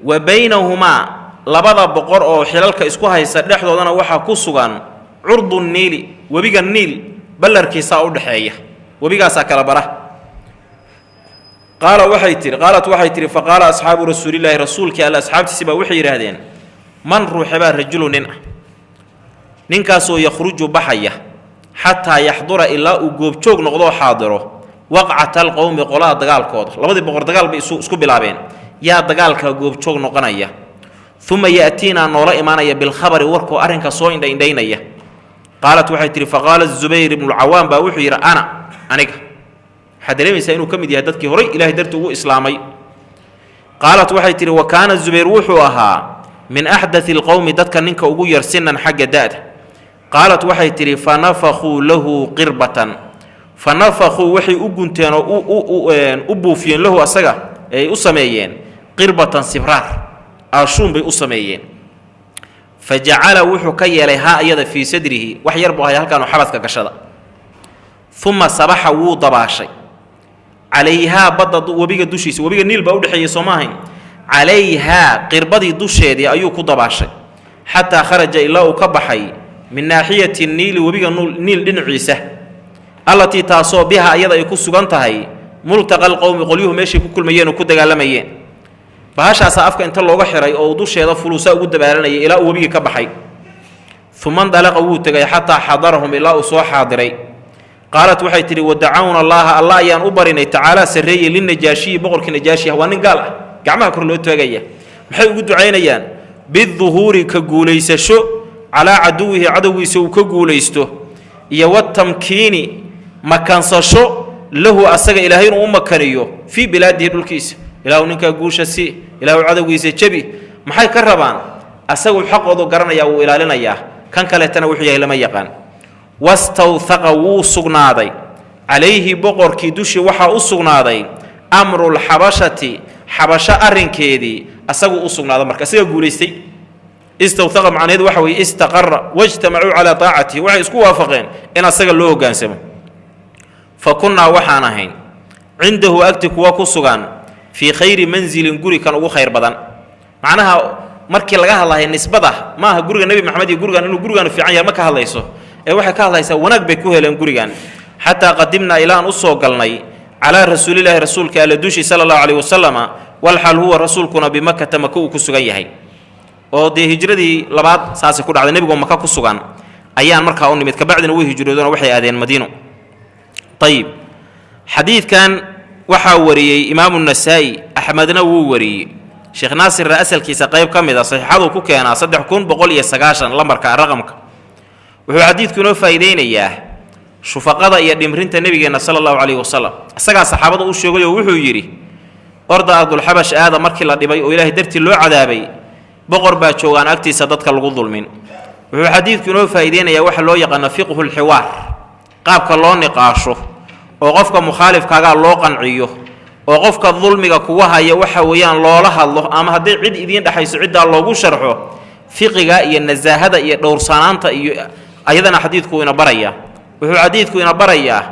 Wa baynahumaa, labada boqor oo xilalka isku haysta dhexdoodana waxaa ku sugan curdu niili, webiga Niil ballarkiisaa u dhexeeya, webigaasaa kala bara. Qaala waxay tihi, qaalat waxay tihi, fa qaala asxaabu rasuulillaahi, rasuulkii Alle asxaabtiisi baa waxay yidhaahdeen: man ruuxebaa rajulu, nin ah, ninkaasoo yakhruju, baxaya, xataa yaxdura, ilaa uu goobjoog noqdoo xaadiro, waqcata alqowmi, qolada dagaalkooda? Labadii boqor dagaal bay isku bilaabeen. Yaa dagaalka goobjoog noqonaya, uma ya'tiinaa, noola imaanaya, bilkhabari, warkoo arrinka soo indhaindhaynaya? Qaalat waxay tihi, faqaala Zubayr ibnulcawaam baa wuxuu yidhi: ana, aniga. Waxaad dareemaysaa inuu ka mid yahay dadkii horay Ilahay darti ugu islaamay. Qaalat waxay tihi, wa kaana Zubayr, wuxuu ahaa, min axdati alqowmi, dadka ninka ugu yar, sinan, xagga da'da. Qaalat waxay tidhi, fa nafakuu lahu qirbatan, fa nafakuu, waxay u gunteen oo u buufiyeen, lahu, asaga ay u sameeyeen, qirbatan, sibraar aashuun bay u sameeyeen. Fa jacala, wuxuu ka yeelay, haa, iyada, fii sadrihi, wax yar buu ahay halkaanu xabadka gashada. Uma sabaxa, wuu dabaashay. Calayhaa badda webiga dushiisa, webiga Niil baa udhexeeyey, soo ma ahayn? Calayhaa qirbadii dusheedii ayuu ku dabaashay, xataa kharaja ilaa uu ka baxay min naaxiyati niili, webiga Niil dhinaciisa, allatii taasoo biha ayada ay ku sugan tahay multaqa alqowmi, qolyuhu meeshay ku kulmayeen oo ku dagaalamayeen. Bahashaasaa afka inta looga xiray oo uu dusheeda fuluusaa ugu dabaalanayay ilaa uu webigii ka baxay. Uma ndalaqa, wuu tegay, xataa xadarahum, ilaa uu soo xaadiray. Qaalat, waxay tidhi: wadacawna allaaha, alla ayaan u barinay, tacaalaa sarreeye, linajaashiyi, boqorkii Najaashi ah. Waa nin gaal ah, gacmaha kor loo taagaya. Maxay ugu ducaynayaan? Biduhuuri, ka guulaysasho, calaa caduwihi, cadowgiisa uu ka guulaysto, iyo watamkiini, makansasho, lahu asaga Ilaahay inuu u makaniyo, fii bilaadihi, dhulkiisa. Ilaahu ninkaa guusha si, Ilaahu cadowgiisa jebi. Maxay ka rabaan? Asagu xaqoodu garanayaa, wuu ilaalinayaa. Kan kaleetana wuxuu yahay lama yaqaan. Wastawhaqa, wuu sugnaaday, calayhi, boqorkii dushii waxaa u sugnaaday, amrulxabashati, xabasho arrinkeedii asaguu u sugnaada. Marka isaga guulaystay. Istawhaqa macnaheedu waxa weeye istaqara wajtamacuu calaa taacatihi, waxay isku waafaqeen in asaga loo hoggaansamo. Fa kunnaa, waxaan ahayn, cindahu, agti kuwa ku sugan, fii khayri mansilin, guri kan ugu khayr badan. Macnaha markii laga hadlahay nisbada ma aha guriga Nebi Maxamed iyo gurigan inuu gurigan fiican yahay ma ka hadlayso, ee waxay ka hadlaysaa wanaag bay ku heleen gurigan. Xataa qadimnaa, ilaa aan u soo galnay, calaa rasuulilaahi, rasuulka Alla dushi, sala allahu caleyhi wasalama, walxal huwa rasuulkuna bimakata, Maka uu ku sugan yahay. Oo dee hijradii labaad saasay ku dhacday. Nebigoo Maka ku sugan ayaan markaa u nimid. Kabacdina way hijroodeen oo waxay aadeen Madiino. Ayib, xadiidkan waxaa wariyey imaamu Nasaa'i, Axmedna wuu wariyey. Sheekh Naasirna asalkiisa qayb ka mid a saxiixaduu ku keenaa, 3190 lambarka raqamka. Wuxuu xadiidku inoo faa'iideynayaa shufaqada iyo dhimrinta nebigeenna sala allahu calayhi wasalam. Isagaa saxaabada u sheegay oo wuxuu yidhi: orda ardulxabash aada, markii la dhibay oo Ilaahay dartii loo cadaabay, boqor baa joogaan agtiisa dadka lagu dulmin. Wuxuu xadiidku inoo faa'iideynayaa waxa loo yaqaano fiqhulxiwaar, qaabka loo niqaasho oo qofka mukhaalifkaagaa loo qanciyo, oo qofka dulmiga kuga haya waxa weeyaan loola hadlo, ama hadday cid idiin dhexayso ciddaa loogu sharxo. Fiqiga iyo nasaahada iyo dhowrsanaanta iyo ayadana xadiidku ina barayaa. Wuxuu xadiidku ina barayaa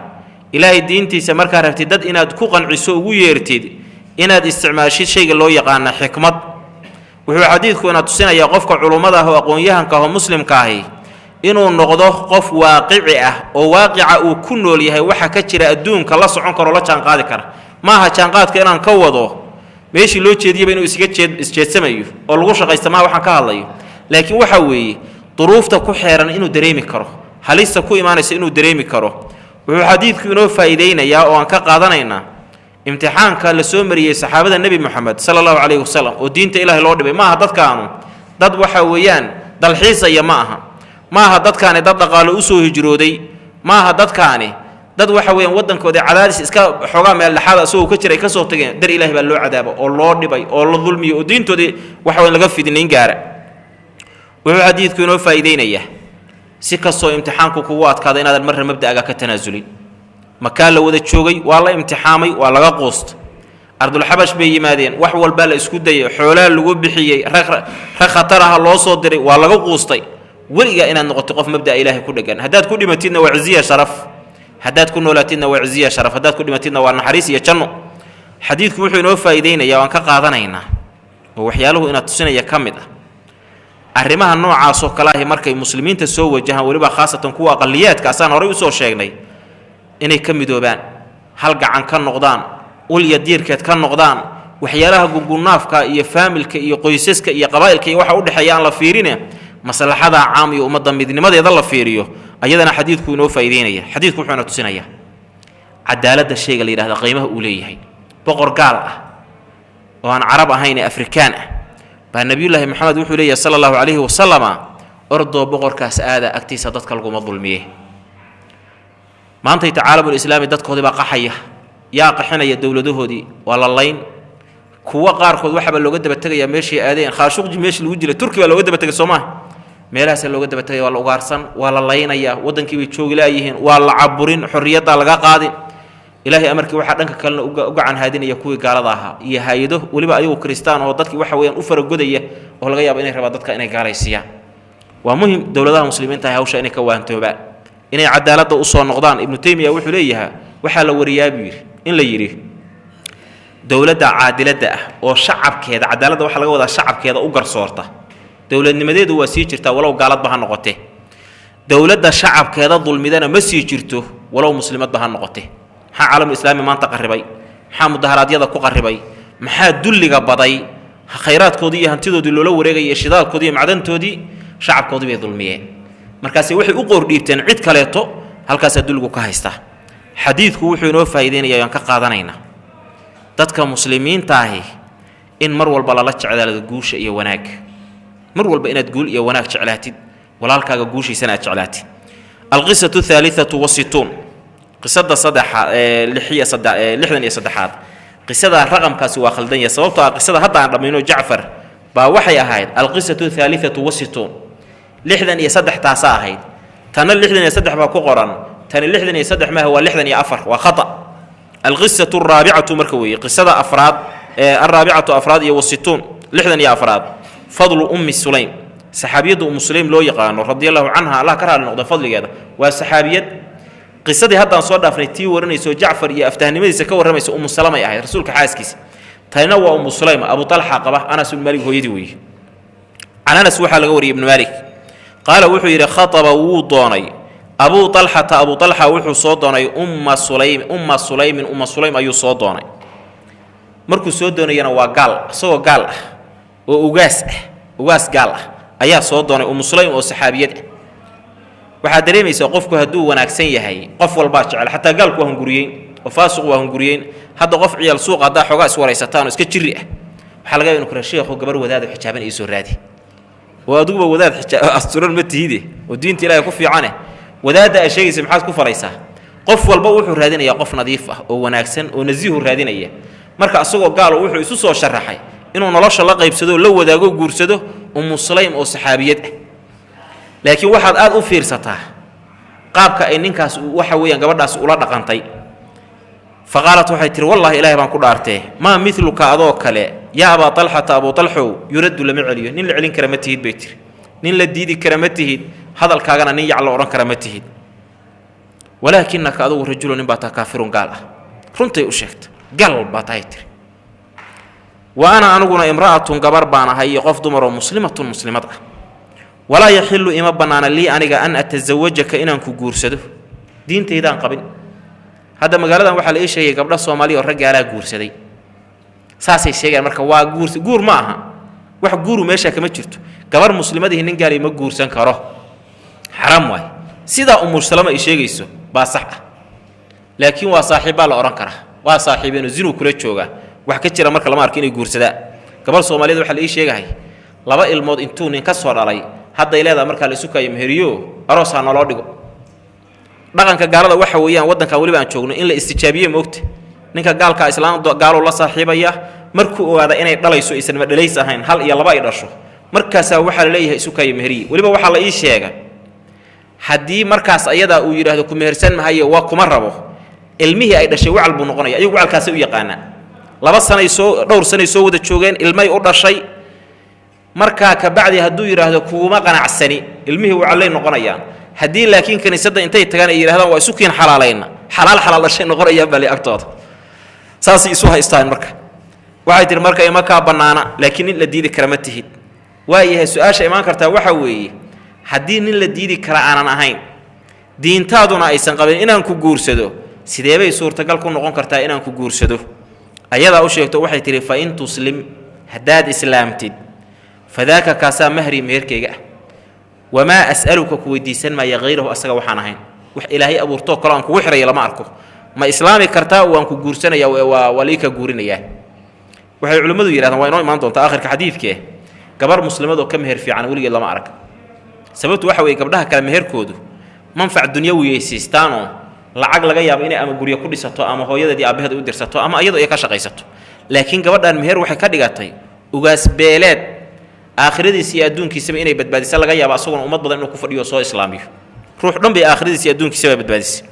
Ilaahay diintiisa markaa rabtid dad inaad ku qanciso, ugu yeertid, inaad isticmaashid shayga loo yaqaana xikmad. Wuxuu xadiidku ina tusinayaa qofka culummada ah oo aqoon-yahanka ah oo muslimka ahi inuu noqdo qof waaqici ah, oo waaqica uu ku nool yahay waxa ka jira adduunka la socon karo, la jaanqaadi kara. Maaha jaanqaadka inaan ka wado meeshii loo jeediyaba inuu isga jeed isjeedsamayo oo lagu shaqaysta, maaha waxaan ka hadlayo. Laakiin waxa weeye duruufta ku xeeran inuu dareemi karo, halista ku imaanaysa inuu dareemi karo. Wuxuu xadiidku inoo faa'iideynayaa oo aan ka qaadanaynaa imtixaanka la soo mariyey saxaabada Nebi Moxamed sala allahu calayhi wasalam oo diinta Ilaahay loo dhibay. Maaha dadkaanu dad waxa weeyaan dalxiisaya, ma aha. Maaha dadkaani dad dhaqaalo usoo hijrooday, maaha. Dadkaani dad waxa weeyaan waddankoodii cadaadis iska xoogaa meel dhexaada isagoo ka jira ay ka soo tageen. Dar Ilaahay baa loo cadaabo oo loo dhibay oo la dulmiyey oo diintoodii waxa weyan laga fidnayn gaara. Wuxuu xadiidku inoo faa'iideynayaa si kastoo imtixaanku kugu adkaado inaadan marna mabda'aga ka tanaasulin. Makaa la wada joogay, waa la imtixaamay, waa laga quustay. Ardulxabash bay yimaadeen, wax walbaa la isku dayay, xoolaa lagu bixiyey, rag rag khatar aha loo soo diray, waa laga quustay. Weligaa inaad noqotay qof mabda'a Ilaahay ku dhegan. Haddaad ku dhimatidna waa ciziya sharaf, haddaad ku noolaatidna waa ciziya sharaf, haddaad ku dhimatidna waa naxariis iyo janno. Xadiidku wuxuu inoo faa'iideynayaa waan ka qaadanaynaa oo waxyaaluhu inaad tusinaya ka mid ah arrimaha noocaasoo kale ahi markay muslimiinta soo wajahaan, weliba khaasatan kuwa aqaliyaadka asaan horay usoo sheegnay, inay ka midoobaan, hal gacan ka noqdaan, ulya diirkeed ka noqdaan. Waxyaalaha gungunaafka iyo faamilka iyo qoysaska iyo qabaa'ilka iyo waxa udhexeeya aan la fiirine, maslaxada caam iyo ummadda midnimadeeda la fiiriyo. Ayadana xadiidku inoo faa'iideynaya. Xadiidku wuxuuna tusinayaa cadaaladda shayga la yidhahda qiimaha uu leeyahay. Boqor gaal ah oo aan carab ahayn ee Afrikaan ah baa Nebiyullaahi Maxamed wuxuu leeyahay sala allahu calayhi wasalama: ordoo boqorkaas aada, agtiisa dadka laguma dulmiye. Maantayta caalamulislaami dadkoodii baa qaxaya. Yaa qaxinaya? Dowladahoodii waa la layn. Kuwo qaarkood waxaaba looga daba tegayaa meeshay aadeen. Khaashuqji meeshii lagu jiray Turki baa looga daba tegay, soo maaha? Meelahaasaa looga daba tegaya, waa la ugaarsan, waa la laynayaa, waddankii bay joogi laayihiin, waa la caburin, xorriyaddaa laga qaadin. Ilaahay amarkii waxaa dhanka kalena u gacan haadinaya kuwii gaalada ahaa iyo hay-ado weliba ayagu kristaan oo dadkii waxa weeyaan u faragodaya, oo laga yaabo inay rabaan dadka inay gaalaysiiyaan. Waa muhim dowladaha muslimiinta ah hawsha inay ka waantoobaan, inay cadaaladda usoo noqdaan. Ibnu Taymiya wuxuu leeyahaa, waxaa la wariyaa buu yidhi in la yidhi Dowladda caadiladda ah oo shacabkeeda, cadaaladda waxaa laga wadaa shacabkeeda u garsoorta, dowladnimadeedu waa sii jirtaa walow gaaladba ha noqote. Dowladda shacabkeeda dulmidana ma sii jirto walow muslimadba ha noqote. Maxaa caalamul islaami maanta qarribay? Maxaa mudaharaadyada ku qarribay? Maxaa dulliga baday? Khayraadkoodii iyo hantidoodii loola wareegaya iyo shidaalkoodii iyo macdantoodii, shacabkoodii bay dulmiyeen. Markaase waxay u qoordhiibteen cid kaleeto, halkaasaa dulligu ka haystaa. Xadiidku wuxuu inoo faa'iideynaya aan ka qaadanaynaa dadka muslimiinta ahi in mar walba lala jeclaado guusha iyo wanaag, mar walba inaad guul iyo wanaag jeclaatid, walaalkaaga guushiisana aad jeclaatid. Alqisatu athaalithatu wasituun, qisada saddexa lixiyo sadde 63aad. Qisada raqamkaasi waa khaldan yahay, sababtoo ah qisada hadda aan dhammayno Jacfar baa waxay ahayd alqisatu athaalithatu wasituun, 63 taasaa ahayd. Tanna 63 baa ku qoran, tani 63 maaha, waa 64, waa khata. Alqisatu araabicatu marka weeye qisada afraad, alraabicatu afraad iyo wasituun, 64aad. Fadlu Ummi Sulaym, saxaabiyadda Ummu Sulaym loo yaqaano, radia allahu canha, Allah ka raali noqda fadligeeda. Waa saxaabiyad. Qisadii haddaan soo dhaafnay tii waranayso Jacfar iyo aftahnimadiisa ka warramaysa Ummu Salamay ahayd, rasuulka xaaskiisa. Tanina waa Ummu Sulaym, Abu Talxa qaba, Anas ibnu Maalik hooyadii weeye. Can Anas waxaa laga wariyay ibnu Maalik qaala, wuxuu yidhi: khataba, wuu doonay, Abuu Talxata, Abuu Talxa wuxuu soo doonay Umma Sulaym, Umma Sulaymin, Umma Sulaym ayuu soo doonay. Markuu soo doonayana waa gaal, isagoo gaal ah oo ugaas ah, ugaas gaal ah ayaa soo doonay Ummu Sulaym oo saxaabiyad ah. Waxaad dareemaysaa qofku hadduu wanaagsan yahay qof walbaa jecel, xataa gaalku waa hunguriyeyn oo faasiqu waa hunguriyeyn. Hadda qof ciyaal suuqa haddaa xoogaa iswaraysataan oo iska jiri ah, waxaa laga yaba inu kura: "Sheekhu, gabar wadaado xijaaban iisoo raadi." Oo adiguba wadaad xijaa asturan ma tihide oo diinta Ilaahay ku fiicane, wadaadda ay sheegaysa maxaad ku faraysaa? Qof walba wuxuu raadinayaa qof nadiif ah oo wanaagsan oo nasiihu raadinaya. Marka asagoo gaalo wuxuu isu soo sharaxay inuu nolosha la qaybsado, la wadaago, guursado Ummu Sulaym oo saxaabiyad ah. Laakiin waxaad aad u fiirsataa qaabka ay ninkaas waxa weeyaan gabadhaas ula dhaqantay. Fa qaalat, waxay tihi: "Wallahi, Ilahay baan ku dhaartee, maa miluka, adoo kale, yaa Abaa Talxata, Abuu Talxow, yuraddu, lama celiyo. Nin la celin kara ma tihid," bay tiri. "Nin la diidi kara ma tihid, hadalkaagana nin yac la odhan kara ma tihid. Walaakinaka, adugu, rajulu, nin baa taha, kaafirun, gaal ah." Runtay u sheegta. "Gaal baa tahay," tiri. "Wa ana, aniguna, imra'atun, gabar baan ahay iyo qof dumar oo muslimatun, muslimad ah. Walaa yaxilu, ima bannaana, lii, aniga, an atasawajaka, inaan ku guursado. Diintaydaan qabin." Hadda magaaladan waxaa la ii sheegay gabdha Soomaaliya oo rag gaalaa guursaday, saasay sheegayaan. Marka waa guurs, guur ma aha, wax guuru meeshaa kama jirto. Gabar muslimadihi nin gaali ma guursan karo, xaraam waay. Sidaa Umu Salama ay sheegayso baa sax ah, laakiin waa saaxiibbaa la odhan karaa, waa saaxiibeenoo zinuu kula joogaa, wax ka jira marka lama arko inay guursadaan. Gabar Soomaaliyeed waxaa la ii sheegahay laba ilmood intuu nin ka soo dhalay hadday leedaha markaa la isu kaayo meheriyo, aroos ha naloo dhigo. Dhaqanka gaalada waxa weeyaan waddankan weliba aan joogno in la istijaabiye. Moogta ninka gaalkaa islaam gaaluu la saaxiibaya, markuu ogaada inay dhalayso, aysan madhalays ahayn, hal iyo laba ay dhasho, markaasaa waxaa la leeyahay isu kaayo meheriye. Weliba waxaa la ii sheega haddii markaas ayadaa uu yidhaahdo ku mehersan mahayo, waa kuma rabo, ilmihii ay dhashay wacal buu noqonaya. Ayagu wacalkaasay u yaqaanaa. 2 sanay soo, dhowr sanay soo wada joogeen, ilmay u dhashay. Markaa kabacdi hadduu yidhaahdo kuguma qanacsani, ilmihii wacallay noqonayaan. Haddii laakiin kiniisadda intay tagaan ay yidhahdaan waa isu kiin xalaalayna, xalaal xalaal dhashay noqonayaan baa li agtooda, saasay isu haystaan. Marka waxay tihi marka ima kaa bannaana, laakiin nin la diidi kara ma tihid. Waayahay, su-aasha imaan kartaa waxaa weeye: haddii nin la diidi kara aanan ahayn, diintaaduna aysan qabin inaan ku guursado, sidee bay suurtagal ku noqon kartaa inaan ku guursado? Ayadaa u sheegto, waxay tihi: "Fa in tuslim, haddaad islaamtid, fadaaka, kaasaa mahri, meherkayga ah. Wamaa as'aluka, ku weydiisan maaya, hayrahu, asaga waxaan ahayn. Wax Ilaahay abuurtoo kale aan kugu xidhaya lama arko. Ma islaami kartaa? Waan ku guursanaya, waa lii ka guurinayaa." Waxay culimmadu yidhahdaan, waa inoo imaan doontaa akhirka xadiidkee, gabar muslimadoo ka meher fiican weligeed lama arag. Sababtu waxa weeye gabdhaha kale meherkoodu manfac dunyawiyay siistaanoo lacag laga yaabo inay ama guryo ku dhisato ama hooyadeed iyo aabbaheed u dirsato ama iyadoo ay ka shaqaysato. Laakiin gabadhan meher waxay ka dhigatay ugaas beeleed aakhiradiisa iyo adduunkiisaba inay badbaadisa laga yaabo, asaguna ummad badan inuu ku fadhiyo soo islaamiyo. Ruux dhan bay aakhiradiisa iyo adduunkiisaba badbaadisay.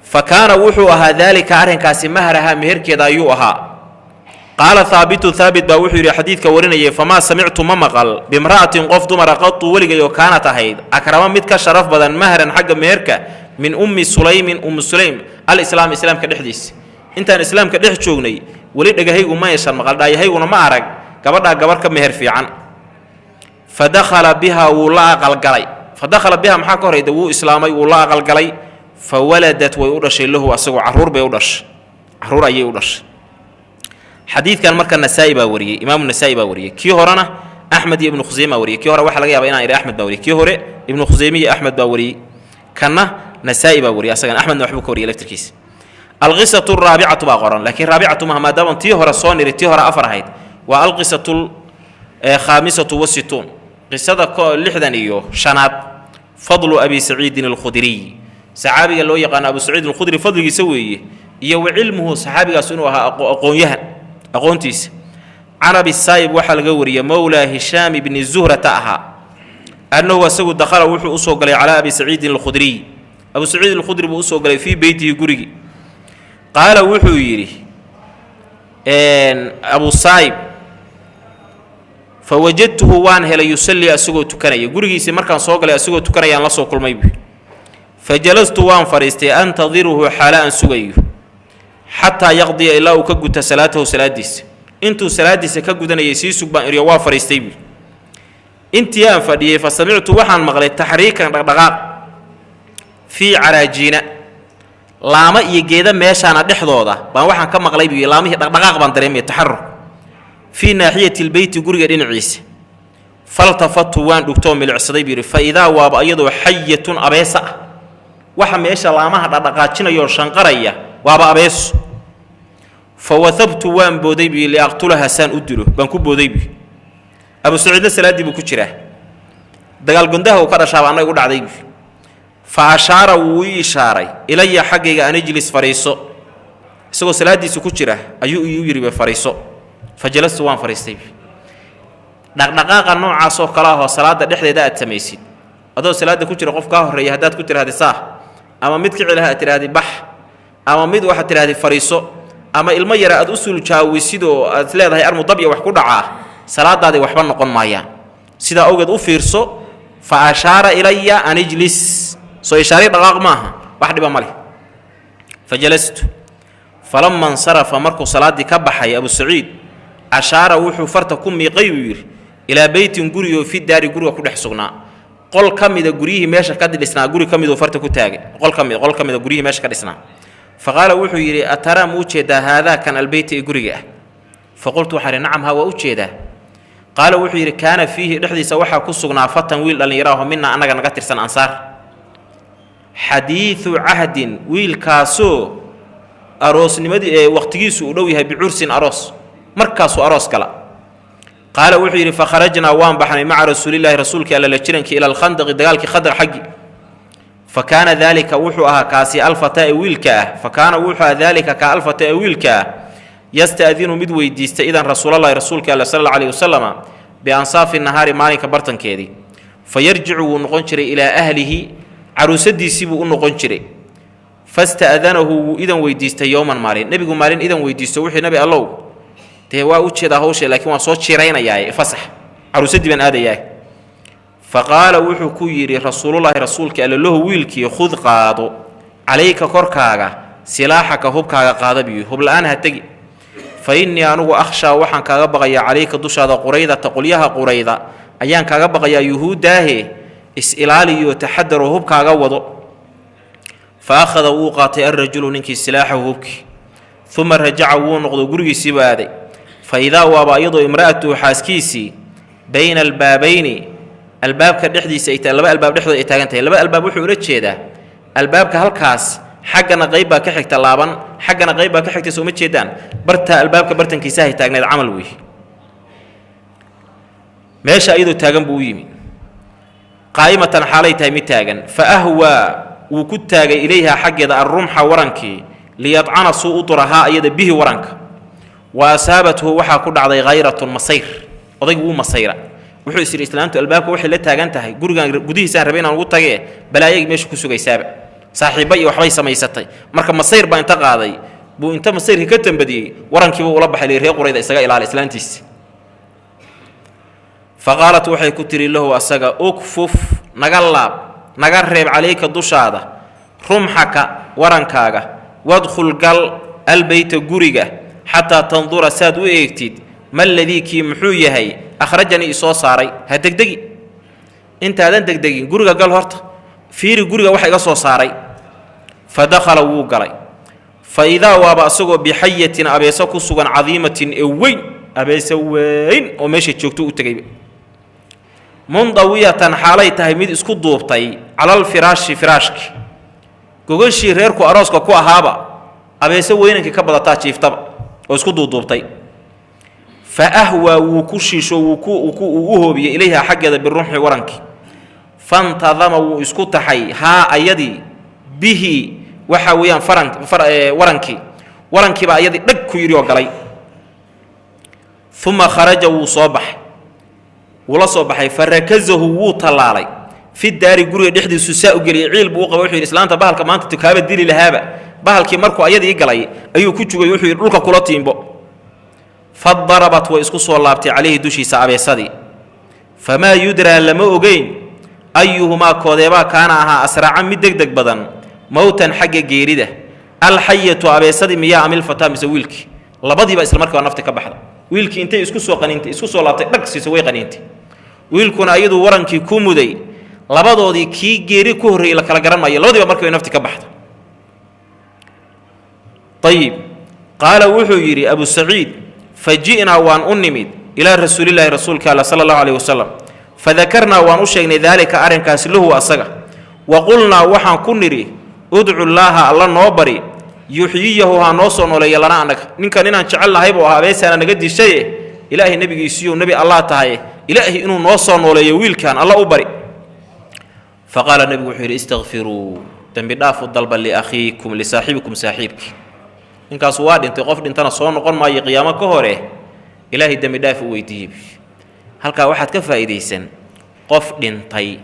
Fa kaana, wuxuu ahaa, daalika, arrinkaasi, mahraha, meherkeeda ayuu ahaa. Qaala Haabitun, Haabit baa wuxuu yidhi, xadiidka warinayay: "Famaa samictu, ma maqal, bimra'atin, qof dumara, qatu, weligay oo kaanat, ahayd, akrama, mid ka sharaf badan, mahran, xagga meherka, min Ummi Sulaymin, Ummu Sulaym, alislaam, islaamka dhexdiisa." Intaan islaamka dhex joognay weli dhegahaygu ma yeeshan maqal, dhaayahayguna ma arag gabadhaa gabarh ka meher fiican. Fa dakhala bihaa, wuu la aqalgalay. Fa dakhala bihaa maxaa ka horeyda? Wuu islaamay, wuu la aqalgalay. Fa waladat, way u dhashay, lahu asagoo carruur bay u dhashay, carruur ayay u dhashay. Xadiidkan marka Nasaa-i baa wariyey, Imaamu Nasaa-i baa wariyey. Kii horena Axmed iyo Ibnu Khuseymaa wariyey. Kii hore waxaa laga yabaa inaan idhi Axmed baa wariyey. Kii hore Ibnu Khuseyme iyo Axmed baa wariyey, kanna Nasaa-i baa wariyey, asagana Axmedna waxbuu ka wariyey laftirkiisa. Alqisatu araabicatu baa qoran, laakiin raabicatu maha, maadaama tii hore soo niri, tii hore afar ahayd. Waa alqisatu khaamisatu wasituun, qisada 65aad. Fadlu Abi Saciidin Alkhudriy, saxaabiga loo yaqaano Abu Saciid Alkhudri fadligiisa weeye, iyo wa cilmuhu, saxaabigaas inuu ahaa aqoonyahan, aqoontiisa. Can Abi Saayib waxaa laga wariyey, mowlaa Hishaam ibni Zuhrata ahaa, annahu asagu dakhala, wuxuu usoo galay, calaa Abi Saciidin Alkhudriy, Abu Saciid Alkhudri buu usoo galay, fii beytihi, gurigii. Qaala, wuxuu yidhi Abu Saayib: fa wajadtuhu, waan helay, yusallii, asagoo tukanaya. Gurigiisii markaan soo galay asagoo tukanayaan la soo kulmay buu. Fa jalastu, waan fadhiistay, antadiruhu, xaala aan sugayo, xataa yaqdiya, ilaa uu ka guta, salaatahu, salaadiisa. Intuu salaadiisa ka gudanayay sii sug baan iriyo, waa fadhiistay buu. Intii aan fadhiyey, fa samictu, waxaan maqlay, taxriikan, dhaqdhaqaaq, fii caraajiina, laamo iyo geeda meeshaana dhexdooda baan waxaan ka maqlay buu. Laamihii dhaqdhaqaaq baan dareemaya, taxaruk fii naaxiyati lbeyti, guriga dhinaciisa. Faltafattu, waan dhugtoo milicsaday buu yidhi. Fa idaa, waaba iyadoo, xayatun, abeesa ah. Waxa meesha laamaha dhaqdhaqaajinayoo shanqaraya waaba abeeso. Fa wahabtu, waan booday buu, liaqtulaha, saan u dilo baan ku booday buu. Abu Saciidna salaaddii buu ku jiraa. Dagaal gondaha uu ka dhashaaba anna igu dhacday buu. Fa ashaara, wuu ii ishaaray, ilaya, xaggayga, an ijlis, fadhiiso. Isagoo salaaddiisa ku jira ayuu iu yidhi ba fadhiiso. Fa jalastu, waan fadhiistay. Dhaqdhaqaaqa noocaasoo kale ahoo salaadda dhexdeeda aad samaysid adoo salaadda ku jira, qof kaa horreeya haddaad ku tidhahdi saah, ama mid kicilaha aad tidhahdi bax, ama mid waxaad tidhahdi fadhiiso, ama ilmo yara aad u suljaawisid oo aad leedahay armu dabya wax ku dhacaa, salaadaadii waxba noqon maayaan. Sidaa awgeed u fiirso. Fa ashaara ilaya an ijlis, soo ishaari dhaqaaq maaha, wax dhiba ma leh. Fa jalastu. Falama insarafa, markuu salaaddii ka baxay Abu Saciid, ashaara, wuxuu farta ku miiqay buu yidhi, ilaa beytin, gurigoo, fi daari, guriga ku dhex sugnaa. Qol ka mida guryihii meesha ka dhisnaa, guri ka miduu farta ku taagay, qol ka mid, qol ka mida guryihii meesha ka dhisnaa. Fa qaala, wuxuu yidhi: ataraa, ma u jeedaa, haadaa kan, albeyta, ee guriga ah? Fa qultu, waxaan idhi: nacam, haa, waa u jeedaa. Qaala, wuxuu yidhi: kaana fiihi, dhexdiisa waxaa ku sugnaa, fatan, wiil dhallinyaro aho, minaa, annaga naga tirsan, ansaar, xadiidu cahdin, wiilkaasoo aroosnimadii ee waqtigiisu uu dhow yahay, bicursin, aroos, markaasuu aroos gala. Qaala, wuxuu yidhi: fa kharajnaa, waan baxnay, maca rasuulillaahi, rasuulkii alla la jirankii, ila alkhandaqi, dagaalkii Khandaq xaggi. Fa kaana daalika, wuxuu ahaa kaasi, alfataa, ee wiilka ah, fa kaana, wuxuu ahaa, daalika kaa, alfata, ee wiilka ah, yasta'dinu, mid weydiista, idan, rasuulallahi, rasuulka alla, sala alla alayhi wasalama, biansaafi nahaari, maalinka bartankeedii. Fa yarjicu, wuu noqon jiray, ilaa ahlihi, caruusadiisii buu u noqon jiray. Fasta'danahu, wuu idan weydiistay, yowman, maalin. Nebigu maalin idan weydiisto, wuxuu: Nabi Allow, dee waa u jeedaa hawshee, laakiin waan soo jiiraynayaa, fasax, caruusadii baan aadayaa. Fa qaala, wuxuu ku yidhi, rasuulullaahi, rasuulkii alle, lahu, wiilkii: khud, qaado, calayka, korkaaga, silaaxaka, hubkaaga qaada biyo, hubla-aan ha tegi. Fa innii, anugu, akhshaa, waxaan kaaga baqayaa, calayka, dushaada, quraydata, qolyaha Qurayda ayaan kaaga baqayaa, yuhuuddaahe, is-ilaaliyo, taxadaroo hubkaaga wado. Fa akhada, wuu qaatay, alrajulu, ninkii, silaaxahu, hubkii. Uma rajaca, wuu noqdo, gurigiisiibuu aaday. Fa idaa, waaba iyadoo, imra'atuhu, xaaskiisii, bayna albaabayni, albaabka dhexdiisa ay laba albaab dhexdooda ay taagan tahay. Laba albaab wuxuu ula jeedaa albaabka halkaas xaggana qayb baa ka xigta laaban, xaggana qayb baa ka xigta, sooma jeedaan? Bartaa albaabka bartankiisa hay taagneed camal wey. Meesha iyadoo taagan buu u yimi, qaa'imatan, xaalay tahay mid taagan. Fa ahwaa, wuu ku taagay, ilayhaa, xaggeeda, arrumxa, warankii, liyadcana, suu u durahaa iyada, bihi, waranka. Wa asaabathu, waxaa ku dhacday, khayratun, masayr. Odaygu wuu masayra, wuxuu is yidhi: islaamtu albaabka waxay la taagan tahay gurigan gudihiisaan rabay inaan ugu tagee, balaayay meesha ku sugaysaaba, saaxiibba iyo waxbay samaysatay. Marka masayr baa inta qaaday buu inta masayrka ka tambadiyey warankiibuu ula baxay, reer Qurayda isaga ilaali islaantiisa. Fa qaalat, waxay ku tidhi, lahu, asaga: ukfuf, naga laab, naga reeb, calayka, dushaada, rumxaka, warankaaga, wadkhul, gal. Albeyta guriga xataa tandura saad u eegtid ma ladii kii muxuu yahay akhrajanii isoo saaray. Ha degdegi, intaadan degdegin guriga gal, horta fiiri guriga waxa iga soo saaray. Fa dakhala, wuu galay. Fa idaa waaba asagoo bixayatin abeeso ku sugan cadiimatin ee weyn, abeese weyn oo meesha joogto u tegayba, mundawiyatan xaalay tahay mid isku duubtay calal firaashi, firaashki, gogashii reerku arooska ku ahaaba abeese weynankii ka badataa jiiftaba oo isku duuduubtay. Fa ahwaa, wuu ku shiisho, wuu u hoobiyey ilayha xaggeeda birumxi, warankii. Fantadama, wuu isku taxay haa ayadii bihi, waxa weeyaan faran warankii, warankiibaa ayadii dhag ku yidhi oo galay. Uma kharaja, wuu soo baxay, wuu la soo baxay. Fa rakazahu, wuu tallaalay fi daari, guriga dhexdiisu saa u geliyay. Ciil buu u qabay, wuxuu yidhi islaanta bahalka maanta tukaaba dili lahaaba. Bahalkii markuu ayadii galay ayuu ku jugay, wuxuu yidhi dhulka kula tiimbo. Fadarabat, way isku soo laabtay calayhi dushiisa abeesadii. Famaa yudraa, lama ogeyn, ayuhumaa koodeebaa kaana ahaa asraca mid deg deg badan mowtan xagga geerida, alxayatu abeesadii miyaa amilfataa mise wiilkii? Labadiiba isla markiiba nafti ka baxda. Wiilkii intay isku soo qaniintay, isku soo laabtay, dhag siiso, way qaniintay. Wiilkuna iyaduu warankii ku muday. Labadoodii kii geeri ku horreeyey la kala garan maayo, labadiiba markiiba nafti ka baxda. Ayib, qaala wuxuu yidhi Abu Saciid: fa ji'naa, waan u nimid ilaa rasuulillaahi, rasuulka alla, sala allahu alayhi wasalam. Fadakarnaa, waan u sheegnay daalika arrinkaas lahu asaga. Wa qulnaa, waxaan ku nidhi: udcu llaaha, alla noo bari, yuxyiyahu, ha noo soo nooleeya lana annaga ninkan inaan jecel nahay buu ahaa, abeesaana naga dishaye. Ilaahay nebigiisiiyo nebi allah tahay, Ilaahay inuu noo soo nooleeyo wiilkan alla u bari. Fa qaala, nebigu wuxuu yidhi: istakfiruu, dembi dhaafu dalba, liakhiikum, lisaaxibikum, saaxiibkii. Ninkaas waa dhintay, qof dhintana soo noqon maayo qiyaamo ka hore. Ilaahay dembi dhaaf u weydiiyey. Halkaa waxaad ka faa'iidaysan qof dhintay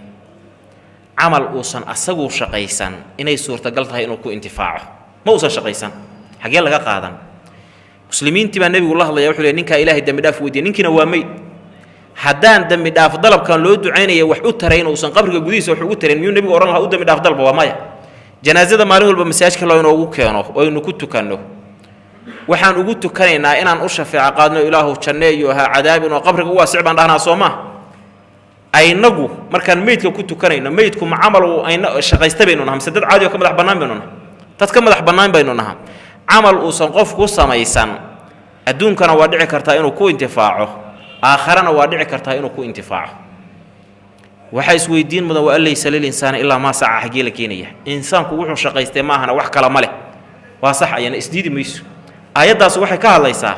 camal uusan asagu shaqaysan inay suurtagal tahay inuu ku intifaaco. Ma uusan shaqaysan, xaggee laga qaadan? Muslimiintii baa nebigu la hadlaya, wuxuu ley ninkaa Ilaahay dembi dhaaf weydiiyey, ninkiina waa meyd. Haddaan dembi dhaaf dalabkan loo ducaynaya wax u tarayn, uusan qabriga gudihiisa wax ugu tarayn, miyuu nebigu odhan lahaa u dembi dhaaf dalba? Waa maya. Janaasada maalin walba masaajidka loo inoogu keeno oo aynu ku tukanno, waxaan ugu tukanaynaa inaan u shafeeco qaadno, Ilaahu janneeyo, ha cadaabin oo qabriga u waasic baan dhahnaa, soo maa? Aynagu markaan meydka ku tukanayno, meydku ma camal uu ayna shaqaysta baynu naha mise dad caadi oo ka madax bannaan baynu naha? Dad ka madax bannaan baynu naha. Camal uusan qofku samaysan adduunkana waa dhici kartaa inuu ku intifaaco, aakharana waa dhici kartaa inuu ku intifaaco. Waxaa isweydiin mudan: wa an laysa lilinsaani ilaa maa saca, xaggee la keenaya? Insaanku wuxuu shaqaystay maahana wax kale ma leh. Waa sax, ayana isdiidi mayso. Aayaddaas waxay ka hadlaysaa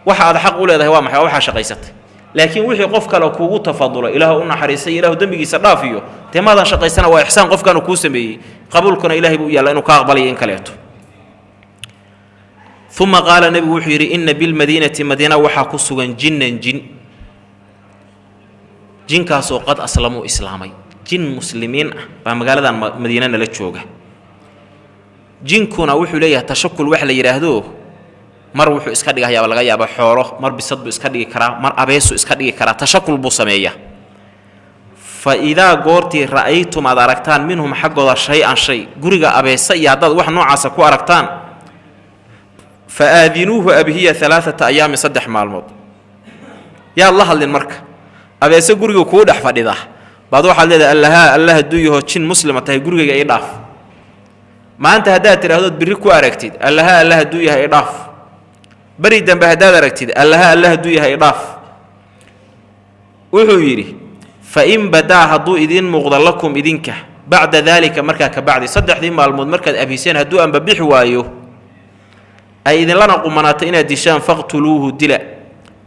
waxa aad xaq u leedahay waa maxay? Waa waxaa shaqaysatay. Laakiin wixii qof kale kuugu tafadulo, Ilaahu u naxariistay, Ilaahu dembigiisa dhaafiyo, dee maadan shaqaysana, waa ixsaan qofkaanu kuu sameeyey. Qabuulkuna Ilahay buu u yaalla inuu ka aqbalaya in kaleeto. Uma qaala, nebigu wuxuu yidhi: inna bilmadiinati, madiina waxaa ku sugan jinnan, jin, jinkaasoo qad aslamuu, islaamay. Jin muslimiin ah baa magaaladan Madiina nala jooga. Jinkuna wuxuu leeyahay tashakul wax la yidhaahdo. Mar wuxuu iska dhigahayaaba laga yaaba xoolo, mar bisad buu iska dhigi karaa, mar abeesuu iska dhigi karaa, tashakul buu sameeyaa. Fa idaa goortii ra'aytum, aad aragtaan minhum xaggooda shay-an shay, guriga abeesa iyo haddaad wax noocaasa ku aragtaan, fa aadinuuhu, abhiya alaaata ayaamin, 3 maalmood. Yaad la hadlin marka abeese guriga kuu dhex fadhida baad waxaad leedahay: allahaa alla hadduu yaho jin muslima tahay, gurigayga ii dhaaf maanta. Haddaad tidhahdood birri ku aragtid, allaha alla hadduu yahay idhaaf. Beri dambe haddaad aragtid, allaha alla hadduu yahay idhaaf. Wuxuu yidhi: fa in badaa, hadduu idiin muuqdo lakum idinka bacda daalika, markaa ka bacdi 3dii maalmood markaad abhiseen, hadduu anbabixi waayo, ay idinlana qumanaato inaad dishaan, faqtuluuhu, dila.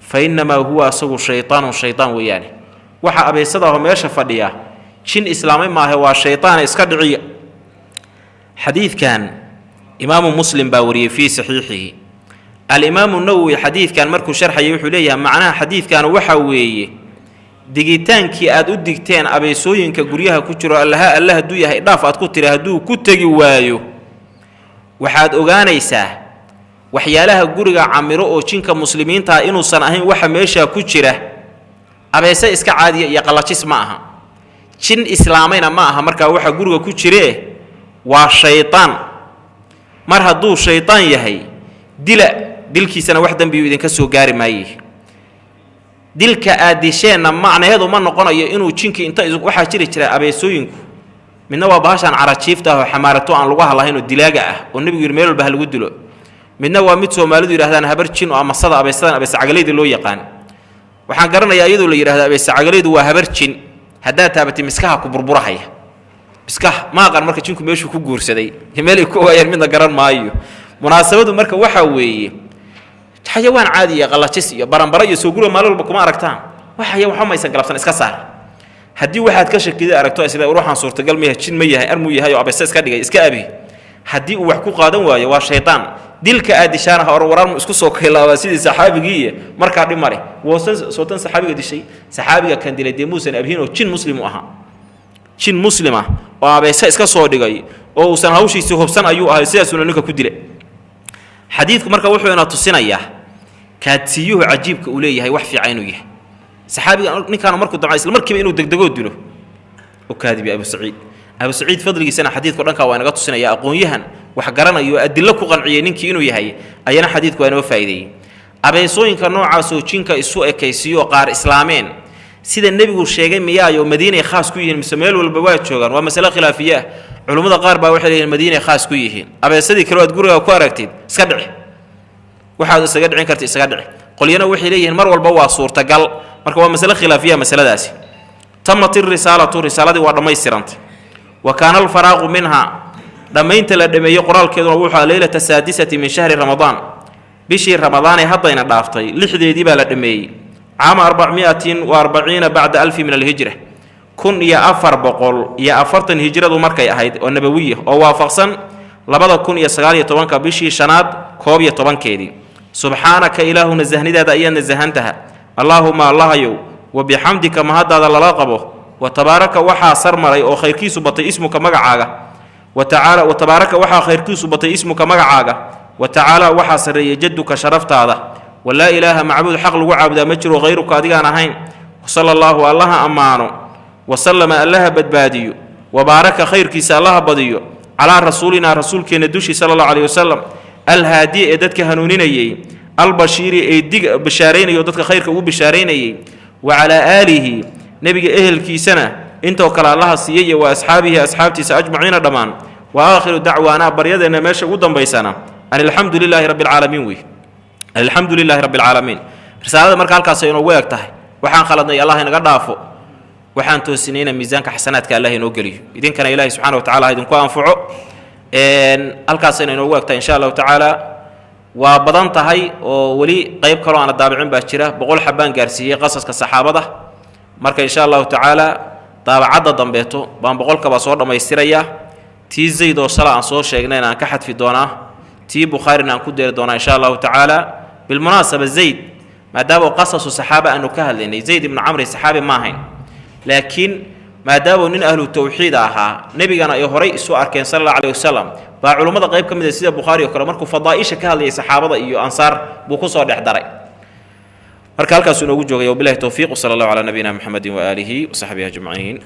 Fa innamaa huwa, asagu shaytaanun, shaytaan weeyaane. Waxa abeysadaahoo meesha fadhiya jin islaamay maahe, waa shaytaane, iska dhiciya. Xadiidkan Imaamu Muslim baa wariyey fii saxiixihi. Alimaamu Nawowi xadiidkan markuu sharxayay wuxuu leeyahay: macnaha xadiidkan waxaa weeye digitaankii aad u digteen abeysooyinka guryaha ku jiro, allaha alla hadduu yahay dhaaf aad ku tiri, hadduu ku tegi waayo, waxaad ogaanaysaa waxyaalaha guriga camiro oo jinka muslimiintaa inuusan ahayn. Waxa meeshaa ku jira abeese iska caadiya iyo qallajis ma aha, jin islaamayna ma aha. Markaa waxa guriga ku jiree waa shaydaan. Mar hadduu shaydaan yahay, Dila, dilkiisana wax dembiyu idinka soo gaari maaye. Dilka aad disheenna macnaheedu ma noqonayo inuu jinkii inta, waxaa jiri jira abeesooyinku, midna waa bahashaan carajiifta ah oo xamaarato aan lugaha lahayn oo dilaaga ah oo nebigu yidhi meel walba ha lagu dilo. Midna waa mid Soomaalidu yidhahdaan habar jin oo amasada, abeesadan abeese cagalayda loo yaqaan. Waxaan garanayaa iyadoo la yidhahdo abeese cagalaydu waa habar jin, haddaad taabatay miskaha ku burburahaya miskaha. Ma aqaan marka jinku meeshuu ku guursaday iyo meel ay ku ogaayeen midna garan maayo. Munaasabadu marka waxaa weeye xayawaan caadi iyo qallajis iyo baranbaro iyo soo guriga maalin walba kuma aragtaan. Waxaya waxba maysan galabsan, iska saar. Haddii waxaad ka shakida aragto isla ruuxaan suurtagal ma yahay, jin ma yahay, armuu yahay oo abeese iska dhigay, iska abi. Haddii uu wax ku qaadan waayo, waa shaydaan. Dilka aad dishaana ha oran waraarmu isku soo kaylaabaa sidii saxaabigii, markaa dhib male. Woosan sootan saxaabiga dishay, saxaabiga kan dilay dee muusan abhin oo jin muslim u ahaa, jin muslima oo abeese iska soo dhigay oo uusan hawshiisii hubsan ayuu ahay, sidaasuuna ninka ku dilay. Xadiidku marka wuxuu ina tusinayaa kaadsiiyuhu cajiibka uu leeyahay, wax fiican inuu yahay. Saxaabiga ninkaana markuu damca isla markiiba inuu degdegoo dilo u kaadibi Abu Saciid. Abu Saciid fadligiisana xadiidku dhankaa waa inaga tusinaya. Aqoon-yahan wax garanayo oo adillo ku qanciyey ninkii inuu yahay ayana xadiidku waa inoo faa'iideeyey. Abeesooyinka noocaasoo jinka isu ekaysiiyo qaar islaameen sida nebigu sheegay miyaayo Madiinay khaas ku yihiin mise meel walba waa joogaan? Waa masale khilaafiye ah. Culummada qaar baa waxay leeyihin Madiinay khaas ku yihiin. Abeesadii kale aad guriga ku aragtid iska dhici, waxaad isaga dhicin karta isaga dhici. Qolyana waxay leeyihiin mar walba waa suurtagal. Marka waa masale khilaafiya masaladaasi. Tamat irisaalatu, risaaladii waa dhammaystirantay. Wa kaana alfaraaqu minha, dhammaynta la dhameeyey qoraalkeeduna wuxuu leylata saadisati min shahri Ramadaan, bishii Ramadaanee haddayna dhaaftay 6deedii baa la dhameeyey, caama 10440 min alhijra, 1440 hijradu markay ahayd oo nabawiya, oo waafaqsan 2019ka bishii shanaad 11keedii. Subxaanaka, Ilaahu nasahnidaada ayaad nasahantaha. Allaahuma, Allahayow, wa bixamdika, mahaddaada lala qabo, wa tabaaraka, waxaa sarmaray oo khayrkiisu batay, ismuka, magacaaga, wa tacaala, wa tabaaraka, waxaa khayrkiisu batay, ismuka, magacaaga, wa tacaala, waxaa sarreeyey, jadduka, sharaftaada. Walaa ilaaha, macbuud xaq lagu caabudaa ma jiro, hayruka, adigaan ahayn. Sala allaahu, Allaha ammaano, wasallama, Allaha badbaadiyo, wabaaraka, khayrkiisa Allaha badiyo, calaa rasuulinaa, rasuulkeenna dushii, sala allahu caleyhi wasalam, alhaadiye, ee dadka hanuuninayey, albashiiri, ee dig bishaaraynayay oo dadka khayrka ugu bishaaraynayey, wa calaa aalihi, nebiga ehelkiisana intoo kale Allaha siiyey, iyo wa asxaabihi, asxaabtiisa, ajmaciina, dhammaan. Wa aakhiru dacwaanaa, baryadeenna meesha ugu dambaysana, an alxamdu lilaahi rabbi alcaalamiin wey, alxamdu lilaahi rabbi alcaalamiin. Risaalada marka halkaas ay inoogu eg tahay. Waxaan khaladnay Allah inaga dhaafo, waxaan toosinayna miisaanka xasanaadka Allah inoo geliyo, idinkana Ilahi subxana wa tacala ha idinku anfaco. Halkaasayna inoogu eg tahay insha Allahu tacaala. Waa badan tahay oo weli qayb kaloo aana daabicin baa jira. 100 xabaan gaarsiiyey qasaska saxaabada. Marka insha Allahu tacaala daabacadda dambeeto baan 100kaba soo dhammaystirayaa. Tii Zayd oo shala aan soo sheegnayna aan ka xadfi doonaa, tii Bukhaarina aan ku deeri doonaa insha Allahu tacaala. Bilmunaasaba, Zayd maadaama qasasu saxaaba aanu ka hadlaynay, Zayd ibnu Camri saxaabi ma ahayn, laakiin maadaamuu nin ahlu tawxiid ahaa, nebigana ay horay isu arkeen sala allahu alayhi wasalam, baa culummada qayb ka mid a sida Bukhaari oo kale markuu fadaa'isha ka hadlayay saxaabada iyo ansaar buu ku soo dhex daray. Marka halkaasuu inoogu joogay. Wabillahi towfiiq, wsala allahu calaa nabiyina Muxamedin waaalihi wasaxbihi ajmaciin.